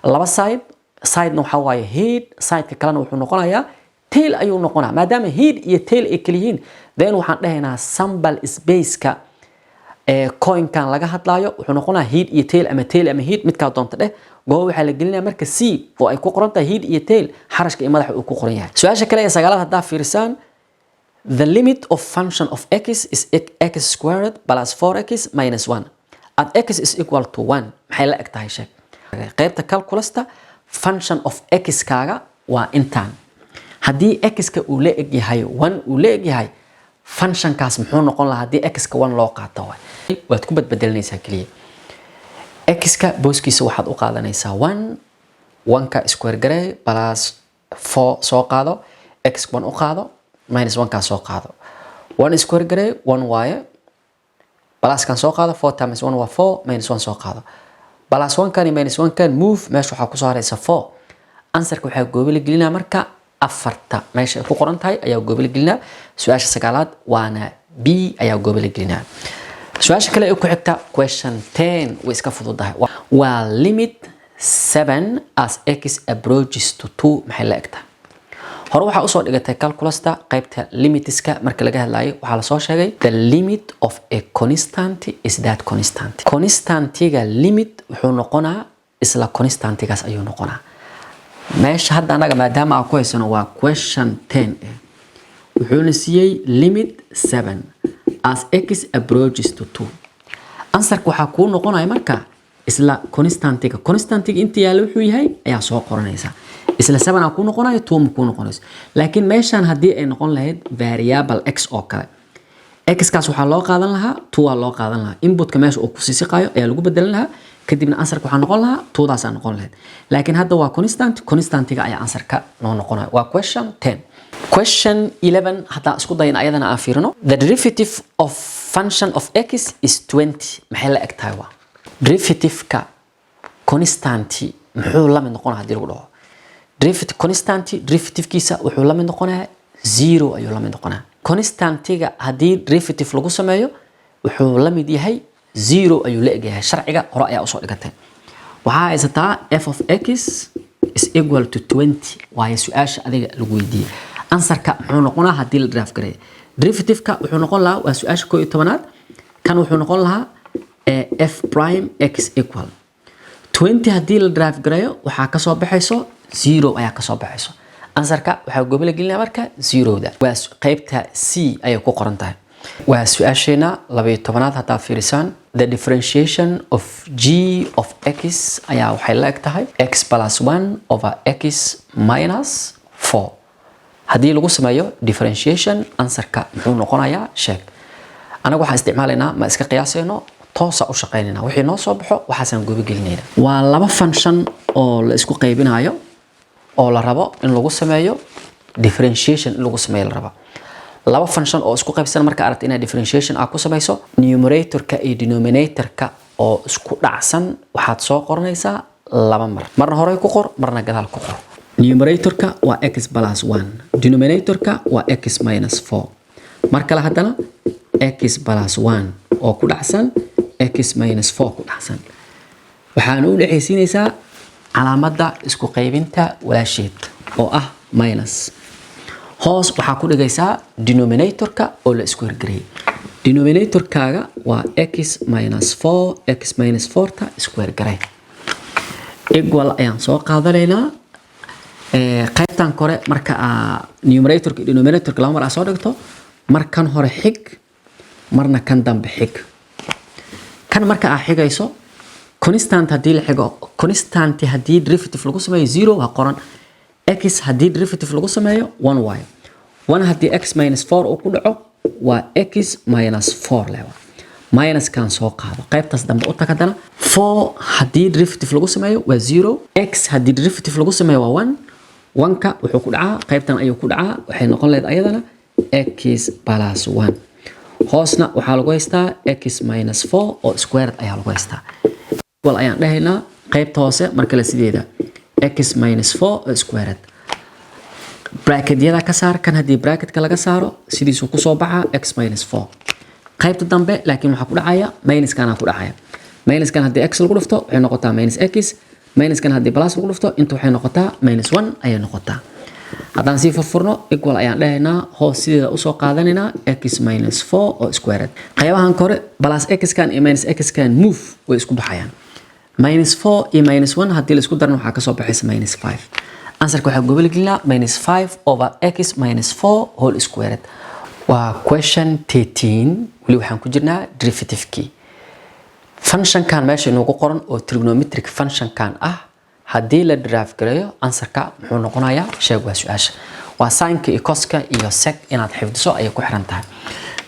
laba side. Sidena waxaa waaye head, sideka kalena wuxuu noqonayaa tail ayuu noqonaa. Maadaama head iyo tail ay kala yihiin, then waxaan dhahaynaa sample spaceka ee coinkan laga hadlaayo wuxuu noqonayaa head iyo tail ama tail ama head, midkaa doonta dheh. Gooba waxaa la gelinaya marka C oo ay ku qoran tahay head iyo tail, xarashka iyo madaxa uu ku qoran yahay. Su-aasha kale ee sagaalaad haddaa fiirisaan: the limit of function of x is x squared plus 4x minus 1 at x is equal to 1. Maxay la eg tahay? Sheeg. Qaybta calculusta, function of x kaaga waa intaan. Haddii x-ka uu la eg yahay 1 uu la eg yahay, functionkaas muxuu noqon lahaa haddii x-ka 1 loo qaato? Waay waad ku badbedelinaysaa keliya. X-ka booskiisa waxaad u qaadanaysaa 1. 1-ka square garey, plus 4 soo qaado, x 1 u qaado, minus 1 kaa soo qaado. 1 square garey 1 waaye. Pluskan soo qaado, 4 times 1 waa 4, minus 1 soo qaado, plus 1 kan iyo minus 1 kan move. Meesha waxaa kusoo haraysa 4. Answerka waxaa goobi la gelinaa marka afarta meesha ay ku qoran tahay ayaa goobi la gelinaa. Su-aasha sagaalaad waana B ayaa goobi la gelinaa. Su-aasha kale ee ku xigta, question 10, way iska fududahay. Waa limit 7 as x approaches to 2, maxay la egtahay? Hore waxaa usoo dhigatay calculusta qaybta limitska. Marka laga hadlayo, waxaa lasoo sheegay the limit of a constant is that constant. Constantiga limit wuxuu noqonaa isla constantigaas ayuu noqonaa. Meesha hadda annaga maadaama aan ku haysano waa question 10 eh, wuxuuna siiyey limit 7 as x approaches to 2. Answerka waxaa kuu noqonaya marka isla constantiga. Constantiga inta yaalla wuxuu yahay ayaa soo qoranaysa. Isla 7 aa kuu noqonayo, 2 ma kuu noqonayso. Laakiin meeshan haddii ay noqon lahayd variable x oo kale, x kaas waxaa loo qaadan lahaa 2 aa loo qaadan lahaa. Inputka meesha uu kusii siqaayo ayaa lagu bedelan lahaa, kadibna answerka waxaa noqon lahaa 2-daasaa noqon lahayd. Laakiin hadda waa constant, constantiga ayaa answerka noo noqonaya. Waa question 10. Question 11 haddaan isku dayin ayadana aan fiirino. The derivative of function of x is 20, maxay la eg tahay? Waa derivative-ka constanti muxuu la mid noqonaya haddii lagu dhaho derivative constanti, derivative-kiisa wuxuu la mid noqonayaa zero ayuu la mid noqonayaa. Constantiga haddii derivative lagu sameeyo, wuxuu la mid yahay zero ayuu la egyahay. Sharciga hore ayaa usoo dhigatay. Waxaa haysataa f of x is equal to 20, waayo su-aasha adiga lagu weydiiyey. Answerka muxuu noqonaa haddii la derive gareeyo derivative-ka? Wuxuu noqon lahaa, waa su-aasha 11aad, kan wuxuu noqon lahaa f prime x equal 20. Haddii la derive gareeyo, waxaa kasoo baxayso zero ayaa kasoo baxayso. Answerka waxaa goobo la gelinaya marka zeroda. Waa qaybta C ayay ku qoran tahay. Waa su-aasheena 12aad. Haddaa fiirisaan, the differentiation of g of x ayaa waxay la eg tahay x plus 1 over x minus 4. Haddii lagu sameeyo differentiation, answerka muxuu noqonayaa? Sheeg. Anaga waxaan isticmaalaynaa, ma iska qiyaasayno, toosa u shaqaynayna. Wixii noo soo baxo waxaasaan goobo gelinayna. Waa laba function oo la isku qaybinayo oo la rabo in lagu sameeyo differentiation. In lagu sameeyo la rabo laba function oo isku qaybsan, marka aragta inaad differentiation aad ku samayso, numeratorka iyo denominatorka oo isku dhacsan waxaad soo qoranaysaa laba mar. Marna horey ku qor, marna gadaal ku qor. Numeratorka waa x plus 1, denominatorka waa x minus 4. Mar kale haddana x plus 1 oo ku dhacsan x minus 4 ku dhacsan, waxaana u dhexaysiinaysaa calaamadda isku qaybinta walaasheed oo ah minus. Hoos waxaa ku dhigaysaa denominatorka oo la isku hirgeliyay. Denominatorkaaga waa x minus 4, x minus 4 ta isku hirgaray. Equal ayaan soo qaadanaynaa. Qaybtan kore marka aa numeratorka iyo denominatorka laba mar aa soo dhigto, mar kan hore xig, marna kan dambe xig. Kan marka aa xigayso, constant haddii la xigo, constant haddii derivative lagu sameeyo zero waa qoran. X haddii derivative lagu sameeyo one waayo. One haddii x minus four uu ku dhaco, waa x minus four lewa. Minuskan soo qaado, qaybtaas dambe u tag. Haddana four haddii derivative lagu sameeyo waa zero. X haddii derivative lagu sameeyo waa one. One-ka wuxuu ku dhacaa qaybtan ayuu ku dhacaa. Waxay noqon lahayd ayadana x plus one. Hoosna waxaa lagu haystaa x minus four oo squared ayaa lagu haystaa. Equal ayaan dhahaynaa. Qaybta hoose mar kale sideeda, x minus four oo squared. Bracketyada ka saar. Kan haddii bracketka laga saaro, sidiisuu kusoo baxaa x minus four. Qaybta dambe laakiin waxaa ku dhacaya minuskana ku dhacaya. Minuskan haddii x lagu dhufto, waxay noqotaa minus x. Minuskan haddii plus lagu dhufto inta, waxay noqotaa minus one ayay noqotaa. Haddaan sii furfurno, equal ayaan dhahaynaa. Hoos sideeda usoo qaadanaynaa x minus four oo squared. Qaybahan kore, plus x kan iyo minus x kan move, way isku baxayaan. Minus four iyo minus one haddii la isku darana, waxaa kasoo baxaysa minus five. Answerka waxaa gobol gelinaa minus five over x minus four whole squared. Waa question 13. Weli waxaan ku jirnaa derivative-kii. Functionkan meesha inoogu qoran oo trigonometric functionkan ah, haddii la derive gareeyo, answerka muxuu noqonayaa? Sheeg waa su-aasha. Waa sinka iyo coska iyo sec inaad xifdiso ayay ku xiran tahay.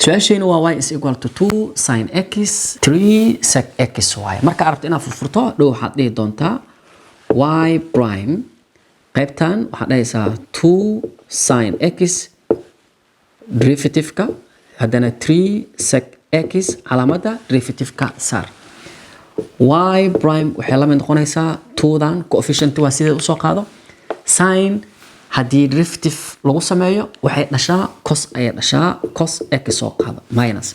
Su-aasheena waa y is equal to 2 sin x 3 sec x y. Marka arabto inaad furfurto dhow, waxaad dhihi doontaa y prime, qaybtan waxaad dhahaysaa 2 sin x derivative-ka, haddana 3 sec X calaamadda derivative-ka saar. Y prime waxay la mid noqonaysaa twodan coefficient waa sideed usoo qaado. Sin haddii derivative lagu sameeyo, waxay dhashaa cos ayay dhashaa. Cos x soo qaado, minus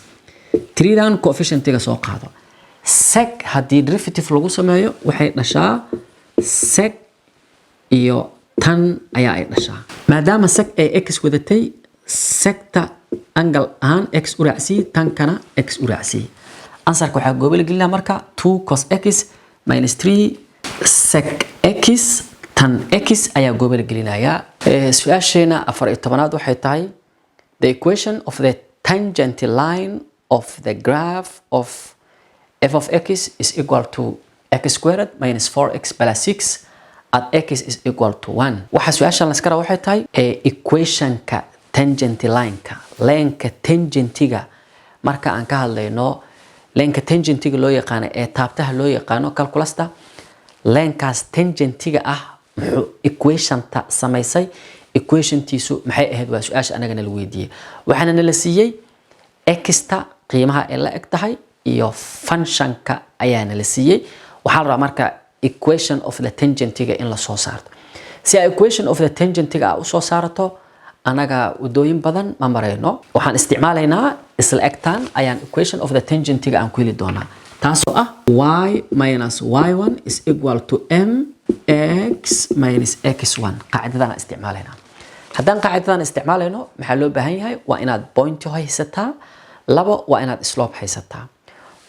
threedan coefficientiga soo qaado. Sec haddii derivative lagu sameeyo, waxay dhashaa sec iyo tan ayaa ay dhashaa. Maadaama sec ay x wadatay, secta angle ahaan x u raacsiyey, tankana x u raacsiyey. Answerka waxaa goobo la gelinaa marka 2 cos x minus 3 sec x tan x ayaa goobo la gelinayaa. Su-aasheena 14aad waxay tahay: the equation of the tangent line of the graph of f of x is equal to x squared minus 4x plus 6 at x is equal to 1. Waxa su-aashan la iska raba waxay tahay equationka tangent line-ka, lineka tangentiga. Marka aan ka hadlayno lineka tangentiga loo yaqaano ee taabtaha loo yaqaano calculusta, linekaas tangentiga ah muxuu equationta samaysay, equationtiisu maxay ahayd, waa su-aasha anagana la weydiiyey. Waxaana nala siiyey xta qiimaha ay la eg tahay iyo functionka ayaa nala siiyey. Waxaa la rabaa marka equation of the tangentiga in la soo saarto. Si ay equation of the tangentiga a usoo saarato, anaga wadooyin badan ma marayno. Waxaan isticmaalaynaa isla egtan ayaan equation of the tangentiga aan ku heli doonaa, taasoo ah y minus y1 is equal to m x minus x1. Qaacidadan aan isticmaalaynaa. Haddaan qaacidadan isticmaalayno, maxaa loo baahan yahay? Waa inaad point haysataa, labo waa inaad slope haysataa.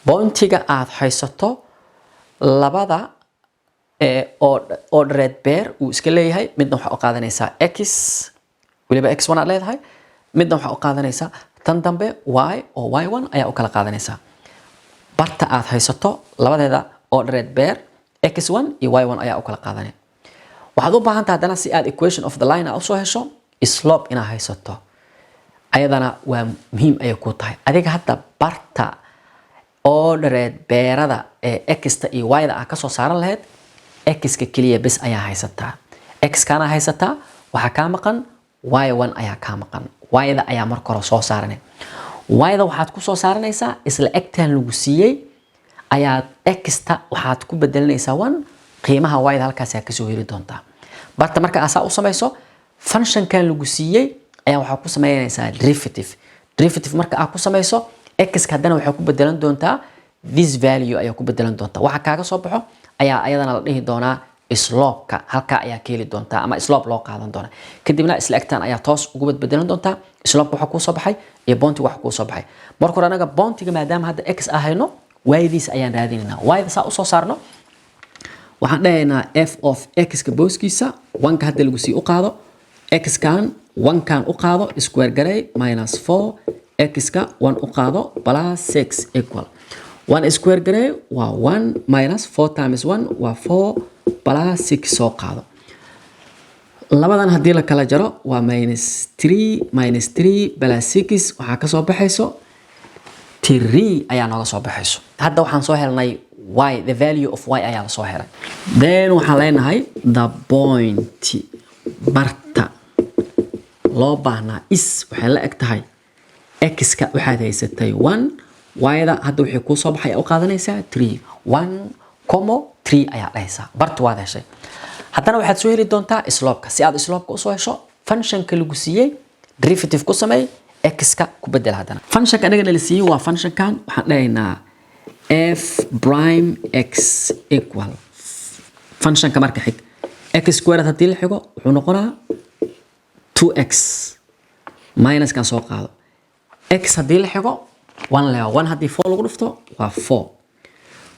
Pointiga aad haysato labada oo ordered pair uu iska leeyahay, midna waxaa u qaadanaysaa x, weliba x1 aad leedahay, midna waxaa u qaadanaysaa tan dambe y oo y1 ayaa u kala qaadanaysaa. Barta aad haysato labadeeda ordered pair x1 iyo y1 ayaa u kala qaadanaya. Waxaad u baahan tahay haddana, si aad equation of the line aad usoo hesho, slope inaad haysato. Ayadana waa muhiim ayay ku tahay. Adiga hadda barta ordered pairada ee x-ta iyo y-da aad kasoo saaran lahayd, x-ka keliya bes ayaa haysataa, x-kana haysataa. Waxaa kaa maqan y1 ayaa kaa maqan. Y-da ayaa marka hore soo saaranay. Y-da waxaad ku soo saaranaysaa isla egtan lagu siiyey ayaad x-ta waxaad ku bedelinaysaa one. Qiimaha y-da halkaas kasoo heli doontaa. Barta marka asaa u samayso, functionkan lagu siiyey ayaa waxaa ku sameynaysaa derivative. Derivative marka aad ku samayso, x-ka haddana waxaa ku bedelan doontaa this value ayaa ku bedelan doontaa. Waxa kaaga soo baxo ayaa ayadana la dhihi doonaa slope-ka. Halkaa ayaa ka heli doontaa ama slope loo qaadan doonaa. Kadibna isla egtaan ayaa toos ugu bedbedelan doontaa slope waxa kuu soo baxay iyo pointiga waxa kuu soo baxay. Marka hore anaga pointiga, maadaama hadda x ahayno, y-diisa ayaan raadinaynaa. Y-da saa usoo saarno, waxaan dhahaynaa f of x-ka booskiisa one-ka hadda lagu sii u qaado, x-kan one-kan u qaado, square garey, minus four x-ka one u qaado, plus six equal one square garey waa one, minus four times one waa four, plus six soo qaado. Labadan haddii la kala jaro waa minus three, minus three plus six, waxaa kasoo baxayso three ayaa nooga soo baxayso. Hadda waxaan soo helnay y, the value of y ayaa lasoo helay. Then waxaan leenahay the point, barta loo baahnaa, is waxay la eg tahay x-ka waxaad haysatay one, y-da hadda wixii kuu soo baxay u qaadanaysaa three. One comma three ayaa dhahaysaa. Barta waad heshay. Haddana waxaad soo heli doontaa slopeka. Si aad slopeka usoo hesho, functionka lagu siiyey derivative ku sameey, x-ka ku bedel. Haddana functionka anaga nala siiyey waa functionkan. Waxaan dhahaynaa f prime x equal functionka marka xig. X squared haddii la xigo, wuxuu noqonaa 2x, minuskan soo qaado. X haddii la xigo, one lewa, one haddii four lagu dhufto waa four.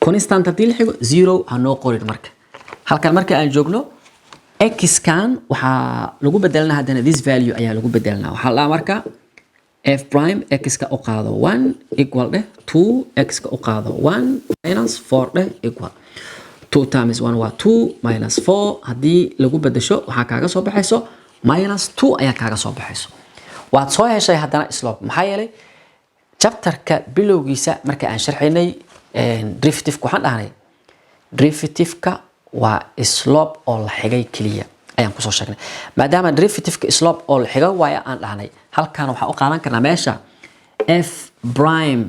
Constant haddii la xigo, zero ha noo qorin. Marka halkan marka aan joogno, x-kan waxaa lagu bedelanaa haddana this value ayaa lagu bedelanaa. Waxaa la dhahaa marka f prime x-ka u qaado one equal dheh two x-ka u qaado one minus four dheh equal two times one waa two, minus four haddii lagu bedesho, waxaa kaaga soo baxayso minus two ayaa kaaga soo baxayso. Waad soo heshay haddana slope. Maxaa yeelay, chapterka bilowgiisa marka aan sharxaynay derivative-ka, waxaan dhahnay derivative-ka waa slope oo la xigay keliya ayaan kusoo sheegnay. Maadaama derivative-ka slope oo la xigo waayo aan dhahnay, halkan waxaan u qaadan karnaa meesha f prime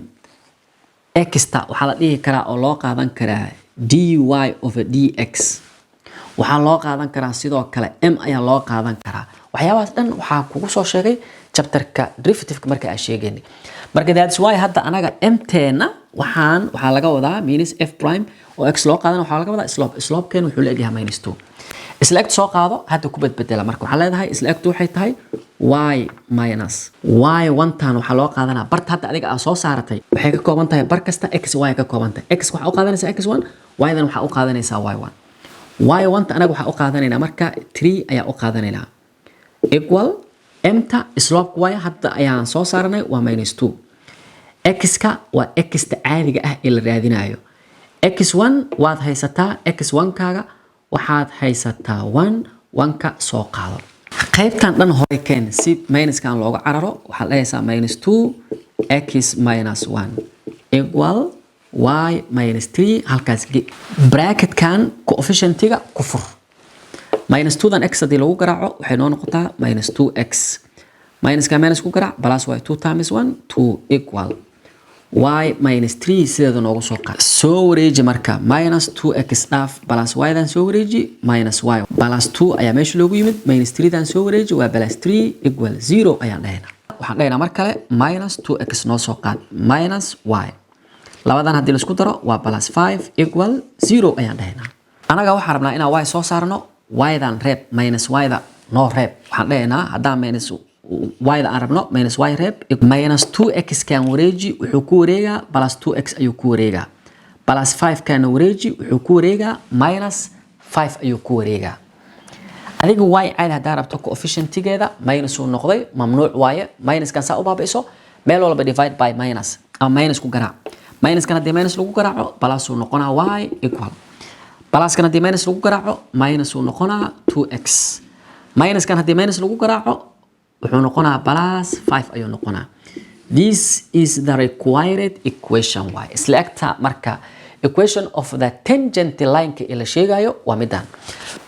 X-ta waxaa la dhihi karaa oo loo qaadan karaa dy over dx. Waxaa loo qaadan karaa sidoo kale m ayaa loo qaadan karaa. Waxyaabahaas dhan waxaa kugu soo sheegay chapterka derivativeka marka aan sheegaynay. Marka that's why hadda anaga m-teena waxaa laga wadaa minus f prime oo x loo qaadan, waxaa laga wadaa slope. Slopekeen wuxuu la egyahay minus 2. Isla egta soo qaado, hadda ku bedbedela. Marka waxaa leedahay isla egtu waxay tahay y minus y one tan waxaa loo qaadanaa barta hadda adiga aa soo saaratay. Waxay ka kooban tahay bar kasta x y ka kooban tahay. X waxaa u qaadanaysaa x one, y-dan waxaa u qaadanaysaa y one. Y one ta anaga waxaa u qaadanaynaa marka three ayaa u qaadanaynaa, equal m-ta slope y hadda ayaan soo saaranay, waa minus two. X-ka waa x-ta caadiga ah ee la raadinayo. X1 waad haysataa, x1 kaaga waxaad haysataa one. One-ka soo qaado, qaybtan dhan hore keen si minuskan looga cararo. Waxaad dhahaysaa minus two x minus one equal y minus three. Halkaas bracketkan coefficientiga ku fur. Minus two dan x haddii lagu garaaco, waxay noo noqotaa minus two x. Minuska minus ku garaac, plus y. Two times one, two, equal y minus three sideeda noogu soo qaad. Soo wareeji marka minus two x dhaaf, plus y-dan soo wareeji, minus y. Plus two ayaa meesha loogu yimid. Minus three dan soo wareeji, waa plus three, equal zero ayaan dhahaynaa. Waxaan dhahaynaa mar kale minus two x noo soo qaad, minus y. Labadan haddii laisku daro waa plus five, equal zero ayaan dhahaynaa. Anaga waxaan rabnaa inaan y soo saarno. Y-dan reeb, minus y-da noo reeb. Waxaan dhahaynaa haddaan minus y-da aan rabno, minus y reeb, minus two x kan wareeji, wuxuu ku wareegaa plus two x ayuu ku wareegaa. Plus five kana wareeji, wuxuu ku wareegaa minus five ayuu ku wareegaa. Adiga y caadi haddaa rabto, coefficientigeeda minus uu noqday, mamnuuc waaye. Minuskan saa u baabi'iso, meel walba divide by minus ama minus ku garaac. Minuskan haddii minus lagu garaaco, plus uu noqonaa y, equal pluskan haddii minus lagu garaaco, minus uu noqonaa two x. Minuskan haddii minus lagu garaaco, wuxuu noqonaa plus five ayuu noqonaa. This is the required equation y. Isla egta marka equation of the tangent line-ka ee la sheegayo waa midaan.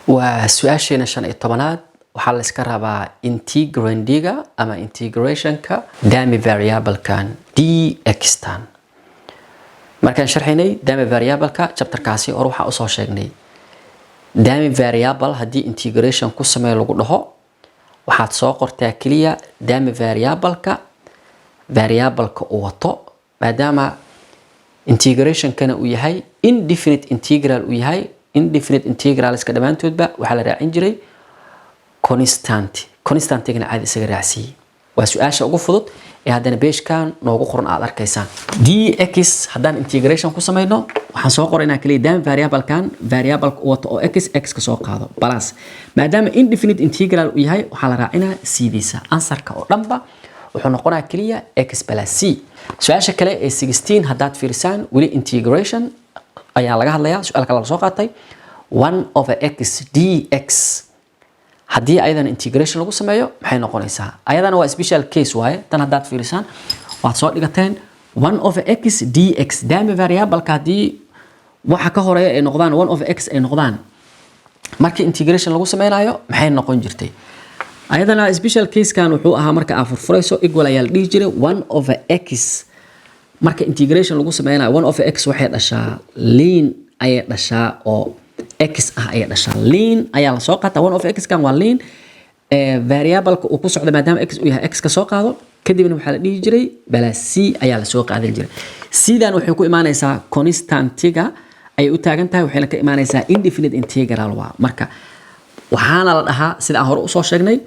Waa su-aasheena 15aad. Waxaa la iska rabaa integrandiga ama integrationka dummy variablekan dx tan. Markaan sharxaynay dummy variableka chapterkaasi hore, waxaa usoo sheegnay dummy variable haddii integration ku sameeyo lagu dhaho, waxaad soo qortaa keliya dummy variableka variableka uu wato. Maadaama integrationkana uu yahay indefinite integral uu yahay, indefinite integralska dhammaantoodba waxaa la raacin jiray constant. Constantigana caadi isaga raacsiiyey. Waa su-aasha ugu fudud ee haddana page-kan noogu qoran aad arkaysaan. Dx haddaan integration ku samayno, waxaan soo qoraynaa kaliya dummy variablekan variableka u wato oo x. X ka soo qaado, plus. Maadaama indefinite integral uu yahay, waxaa la raacinaa c-diisa. Answerka oo dhanba wuxuu noqonaa kaliya x plus c. Su-aasha kale ee 16 haddaad fiirisaan, weli integration ayaa laga hadlayaa. Su-aal kale la soo qaatay, 1 over x dx haddii ayadan integration lagu sameeyo, maxay noqonaysaa? Ayadana waa special case waaye. Tan haddaad fiirisaan, waad soo dhigateen 1 over x dx. Dummy variableka haddii waxa ka horeeya ay noqdaan 1 over x ay noqdaan, markii integration lagu sameynayo maxay noqon jirtay? Ayadana special casekan wuxuu ahaa marka aad furfurayso, equal ayaa la dhihi jiray 1 over x. Marka integration lagu sameynayo, 1 over x waxay dhashaa ln ayay dhashaa, oo x ah ayay dhashaa. Ln ayaa la soo qaataa. 1 over x kan waa ln variableka uu ku socdo. Maadaama x uu yahay, x ka soo qaado, kadibna waxaa la dhihi jiray plus c ayaa la soo qaadan jiray. C-dan waxay ku imaanaysaa constantiga ayay u taagan tahay, waxayna ka imaanaysaa indefinite integral waa. Marka waxaana la dhahaa, sida aan hore usoo sheegnay,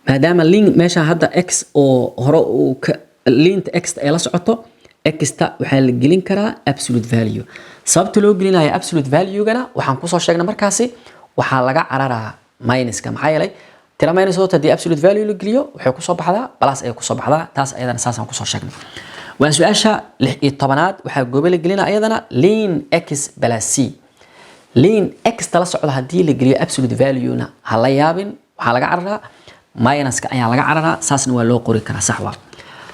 maadaama ln meesha hadda x oo hore uu ka ln-ta x ay la socoto, x-ta waxaa la gelin karaa absolute value. Sababta loo gelinayo absolute value-gana waxaan kusoo sheegnay markaasi waxaa laga cararaa minuska. Maxaa yeelay, tira minus hoota haddii absolute value la geliyo, waxay kusoo baxdaa plus ayay kusoo baxdaa. Taas ayadana saasaan kusoo sheegnay. Waa su-aasha 16aad. Waxaa goobe la gelina ayadana ln x plus c. Ln x tala socda haddii la geliyo absolute value-na, ha la yaabin, waxaa laga cararaa minuska ayaa laga cararaa. Saasna waa loo qori karaa, sax waa.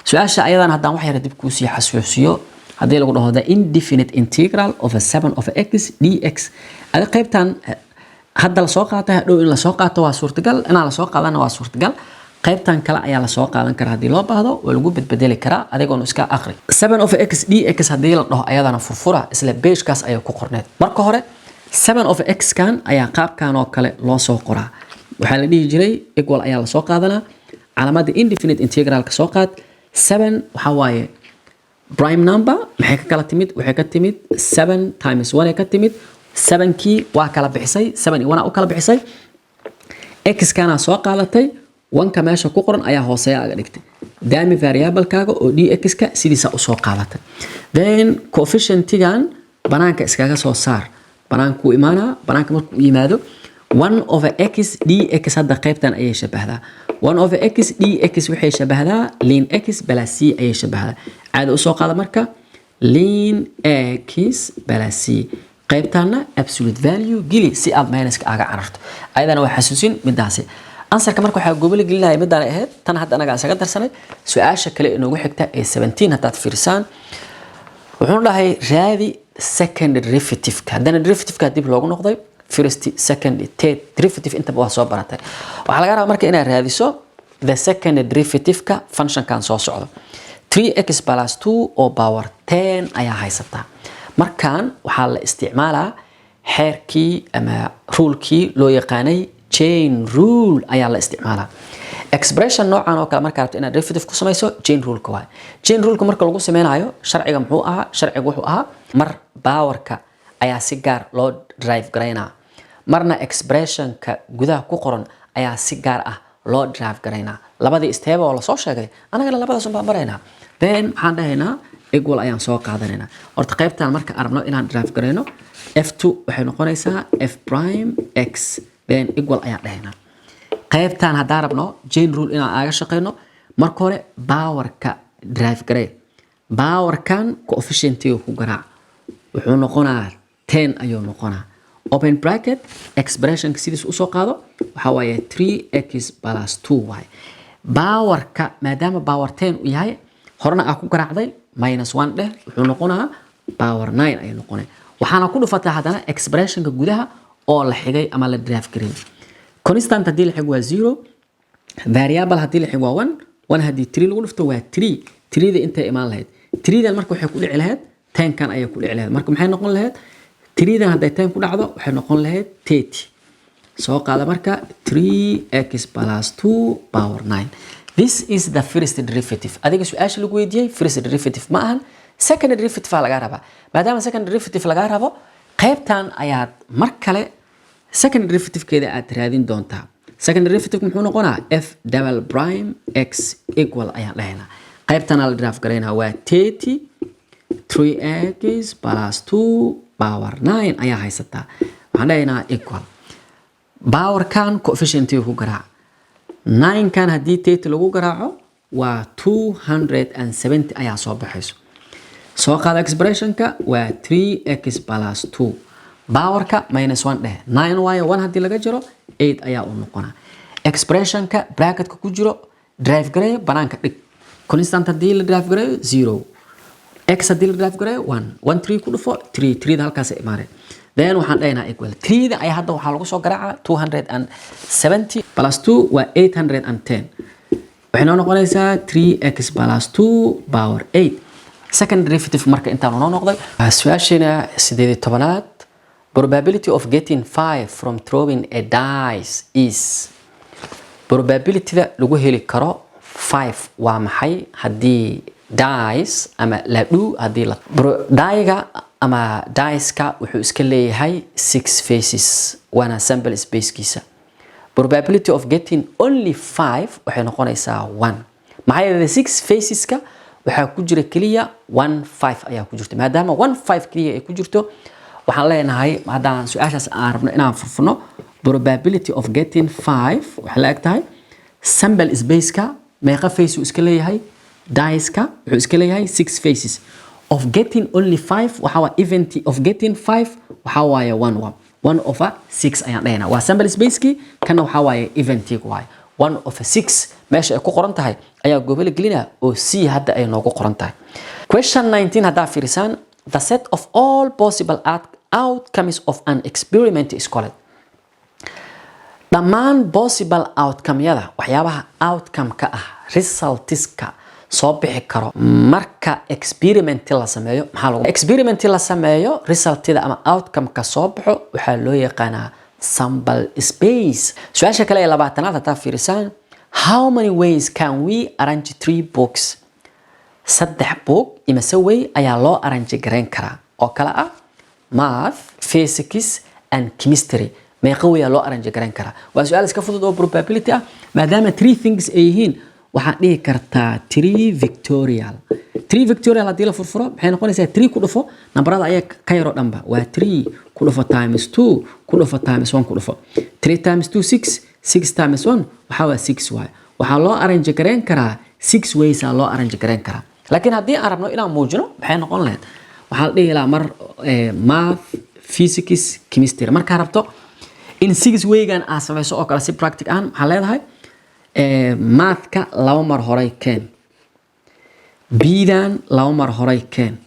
Su-aasha ayadan haddaan wax yar dib kuusii xasuusiyo, haddii lagu dhaho the indefinite integral of a 7 of x dx, adi qaybtan hadda lasoo qaatay, hadhow in lasoo qaato waa suurtagal, inaan lasoo qaadana waa suurtagal. Qaybtan kale ayaa lasoo qaadan karaa haddii loo baahdo, waa lagu bedbedeli karaa, adigoon iska aqri. 7 over x dx haddii la dhaho, ayadana furfura, isla pagekaas ayay ku qorneed. Marka hore 7 over x kan ayaa qaabkan oo kale loo soo qoraa. Waxaa la dhihi jiray equal ayaa lasoo qaadanaa, calaamada indefinite integralka soo qaad. 7 waxaa waaye prime number. Maxay ka kala timid? Waxay ka timid 7 times 1 ay ka timid. 7kii waa kala bixisay, 7 iyo 1 u kala bixisay. X kana soo qaadatay, 1ka meesha ku qoran ayaa hooseeya aga dhigtay. Dummy variable-kaaga oo dx-ka sidiisa usoo qaadatay. Then coefficientigan banaanka iskaga soo saar. Banaankuu imaanaa. Banaanka markuu yimaado, 1 over x dx hadda qaybtan ayay shabahdaa. 1 over x dx waxay shabahdaa ln x plus c ayay shabahdaa. Caada usoo qaada marka ln x plus c. Qaybtanna absolute value geli si aad minuska aga cararto. Ayadana waa xasuusin midaasi. Answerka marka waxaa gobol gelinaya midaan ahayd tan hadda anaga isaga darsanay. Su-aasha kale inoogu xigta ee 17 haddaad fiirsaan, wuxuu dhahay raadi second derivative. Haddana derivative-ka dib loogu noqday. First, second, third derivative intaba waa soo baratay. Waxaa laga rabaa marka inaad raadiso the second derivative-ka functionkan soo socdo. 3x plus 2 oo power 10 ayaa haysataa. Markan waxaa la isticmaalaa xeerkii ama rulekii loo yaqaanay chain rule ayaa la isticmaalaa. Expression noocan oo kale markaa rabto inaad derivative ku samayso, chain rule-ka waay. Chain rule-ka marka lagu sameynayo, sharciga muxuu ahaa? Sharciga wuxuu ahaa mar powerka ayaa si gaar loo derive garaynaa, marna expressionka gudaha ku qoran ayaa si gaar ah loo derive garaynaa. Labadii step oo lasoo sheegay, anagana labadaas un baan maraynaa. Then maxaan dhahaynaa? Equal ayaan soo qaadanaynaa. Horta qaybtan marka arabno inaan derive garayno, f2 waxay noqonaysaa f prime x. Then equal ayaan dhahaynaa. Qaybtan haddaan rabno chain rule inaan aaga shaqeyno, marka hore powerka derive garee. Powerkan coefficientiga ku garaac, wuxuu noqonaa 10 ayuu noqonaa. Open bracket, expressionka sidiis usoo qaado, waxaa waaye 3x plus 2 waaye. Powerka maadaama power 10 uu yahay, horena aa ku garaacday, minus 1 dheh, wuxuu noqonaa power 9 ayuu noqonaya. Waxaana ku dhufataa haddana expressionka gudaha oo la xigay ama la derive gareeyay. Constant haddii la xigo waa 0, variable haddii la xigo waa 1. 1 haddii 3 lagu dhufto waa 3. 3da intay imaan lahayd? 3dan marka waxay ku dhici lahayd 10kan ayay ku dhici lahayd. Marka maxay noqon lahayd? 3dan hadday 10 ku dhacdo, waxay noqon lahayd 30. Soo qaada marka 3x plus 2 power 9. This is the first derivative. Adiga su-aasha lagu weydiiyey first derivative ma ahan, second derivative aa lagaa rabaa. Maadaama second derivative lagaa rabo, qaybtan ayaad mar kale second derivative-keeda aad raadin doontaa. Second derivative muxuu noqonaa? F double prime x equal ayaan dhahaynaa. Qaybtana la derive garaynaa waa 30, 3x plus 2 power 9 ayaa haysataa. Waxaan dhahaynaa equal, powerkan coefficientiga ku garaac. 9kan haddii 30 lagu garaaco waa 270 ayaa soo baxayso. Soo qaada expressionka, waa 3x plus 2, powerka minus 1 dheh, 9 waayo, 1 haddii laga jaro 8 ayaa u noqonaa. Expressionka bracketka ku jiro derive gareeyo, banaanka dhig. Constant haddii la derive gareeyo 0, x haddii la derive gareeyo 1. 1 3 ku dhufo 3, 3 da halkaas imaanay. Then waxaan dhahaynaa equal, 3 da ayaa hadda waxaa lagu soo garaacaa 270 plus 2 waa 810. Waxay noo noqonaysaa 3x plus 2 power 8. Second derivative marka intaan noo noqday. Su-aasheena 18aad: probability of getting 5 from throwing a dice is. Probability-da lagu heli karo 5 waa maxay haddii dice ama ladhu haddii la die-ga ama dice-ka wuxuu iska leeyahay six faces, waana sample spacekiisa. Probability of getting only 5 waxay noqonaysaa 1. Maxaa yeelay six faceska waxaa ku jira keliya 1 5 ayaa ku jirta. Maadaama 1 5 keliya ay ku jirto, waxaan leenahay haddaan su-aashaas aan rabno inaan furfurno, probability of getting 5 waxay la eg tahay sample spaceka. Meeqa face uu iska leeyahay dice-ka? Wuxuu iska leeyahay six faces. Of getting only 5 waxa waa event of getting 5 waxa waaye 1 1 1 over 6 ayaan dhahaynaa. Waa sample spacekii, kana waxaa waaye eventiga waaye. 1 over 6 meesha ay ku qoran tahay ayaa gobol gelinaa oo c hadda ay noogu qoran tahay. Question 19 haddaa fiirisaan: the set of all possible outcomes of an experiment is called. Dhammaan possible outcome-yada, waxyaabaha outcome-ka ah, results-ka soo bixi karo marka experiment la sameeyo, maxaa lagu experiment la sameeyo, result-ida ama outcome-ka soo baxo waxaa loo yaqaanaa sample space. Su-aasha kale ee 20aad haddaa fiirisaan: how many ways can we arrange three books? Saddex book imise way ayaa loo arrange garayn karaa, oo kale ah math, physics and chemistry? Meeqa way loo arrange garayn karaa? Waa su-aal iska fudud oo probability ah. Maadaama three things ay yihiin, waxaad dhihi kartaa three factorial. Three factorial haddii la furfuro, maxay noqonaysaa? Three ku dhufo nambarada ayaa ka yaroo dhanba. Waa three ku dhufo times two ku dhufo times one ku dhufo. Three times two, six. Six times one waxaa waa six waay. Waxaa loo arrange garayn karaa six ways aa loo arrange garayn karaa. Laakiin haddii aan rabno inaan muujino, maxay noqon lahayd? Waxaa la dhihi lahaa mar math, physics, chemistry. Markaa rabto in six way-gan aad samayso oo kale si practic ahaan, maxaa leedahay? Math-ka laba mar horay keen, B-dan laba mar horay keen,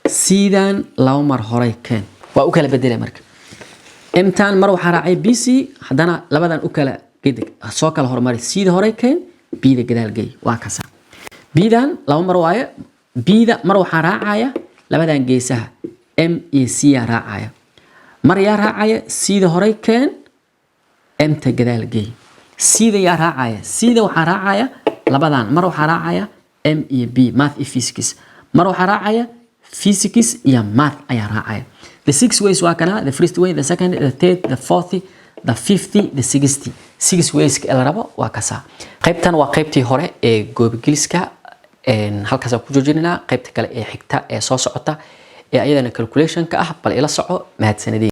C-dan laba mar horay keen. Waa u kala bedelay marka. M-tan mar waxaa raacay B, C. Haddana labadan u kala gedig, soo kala hormari. C-da horay keen, B-da gadaal gey. Waa kasa. B-dan laba mar waaye. B-da mar waxaa raacaya labadan geesaha, M iyo C yaa raacaya. Mar yaa raacaya? C-da horay keen, M-ta gadaal gey. C-da yaa raacaya? C-da waxaa raacaya labadan. Mar waxaa raacaya M iyo B, math iyo physics. Mar waxaa raacaya physics iyo math ayaa raacaya. The six ways waa kana: the first way, the second, the third, the fourth, the fifth, the sixth. Six ways la rabo waa kasaa. Qaybtan waa qaybtii hore ee goobgeliska. Halkaasaan ku joojinaynaa. Qaybta kale ee xigta ee soo socota ee ayadana calculation-ka ah, bal ila soco. Mahadsanadiin.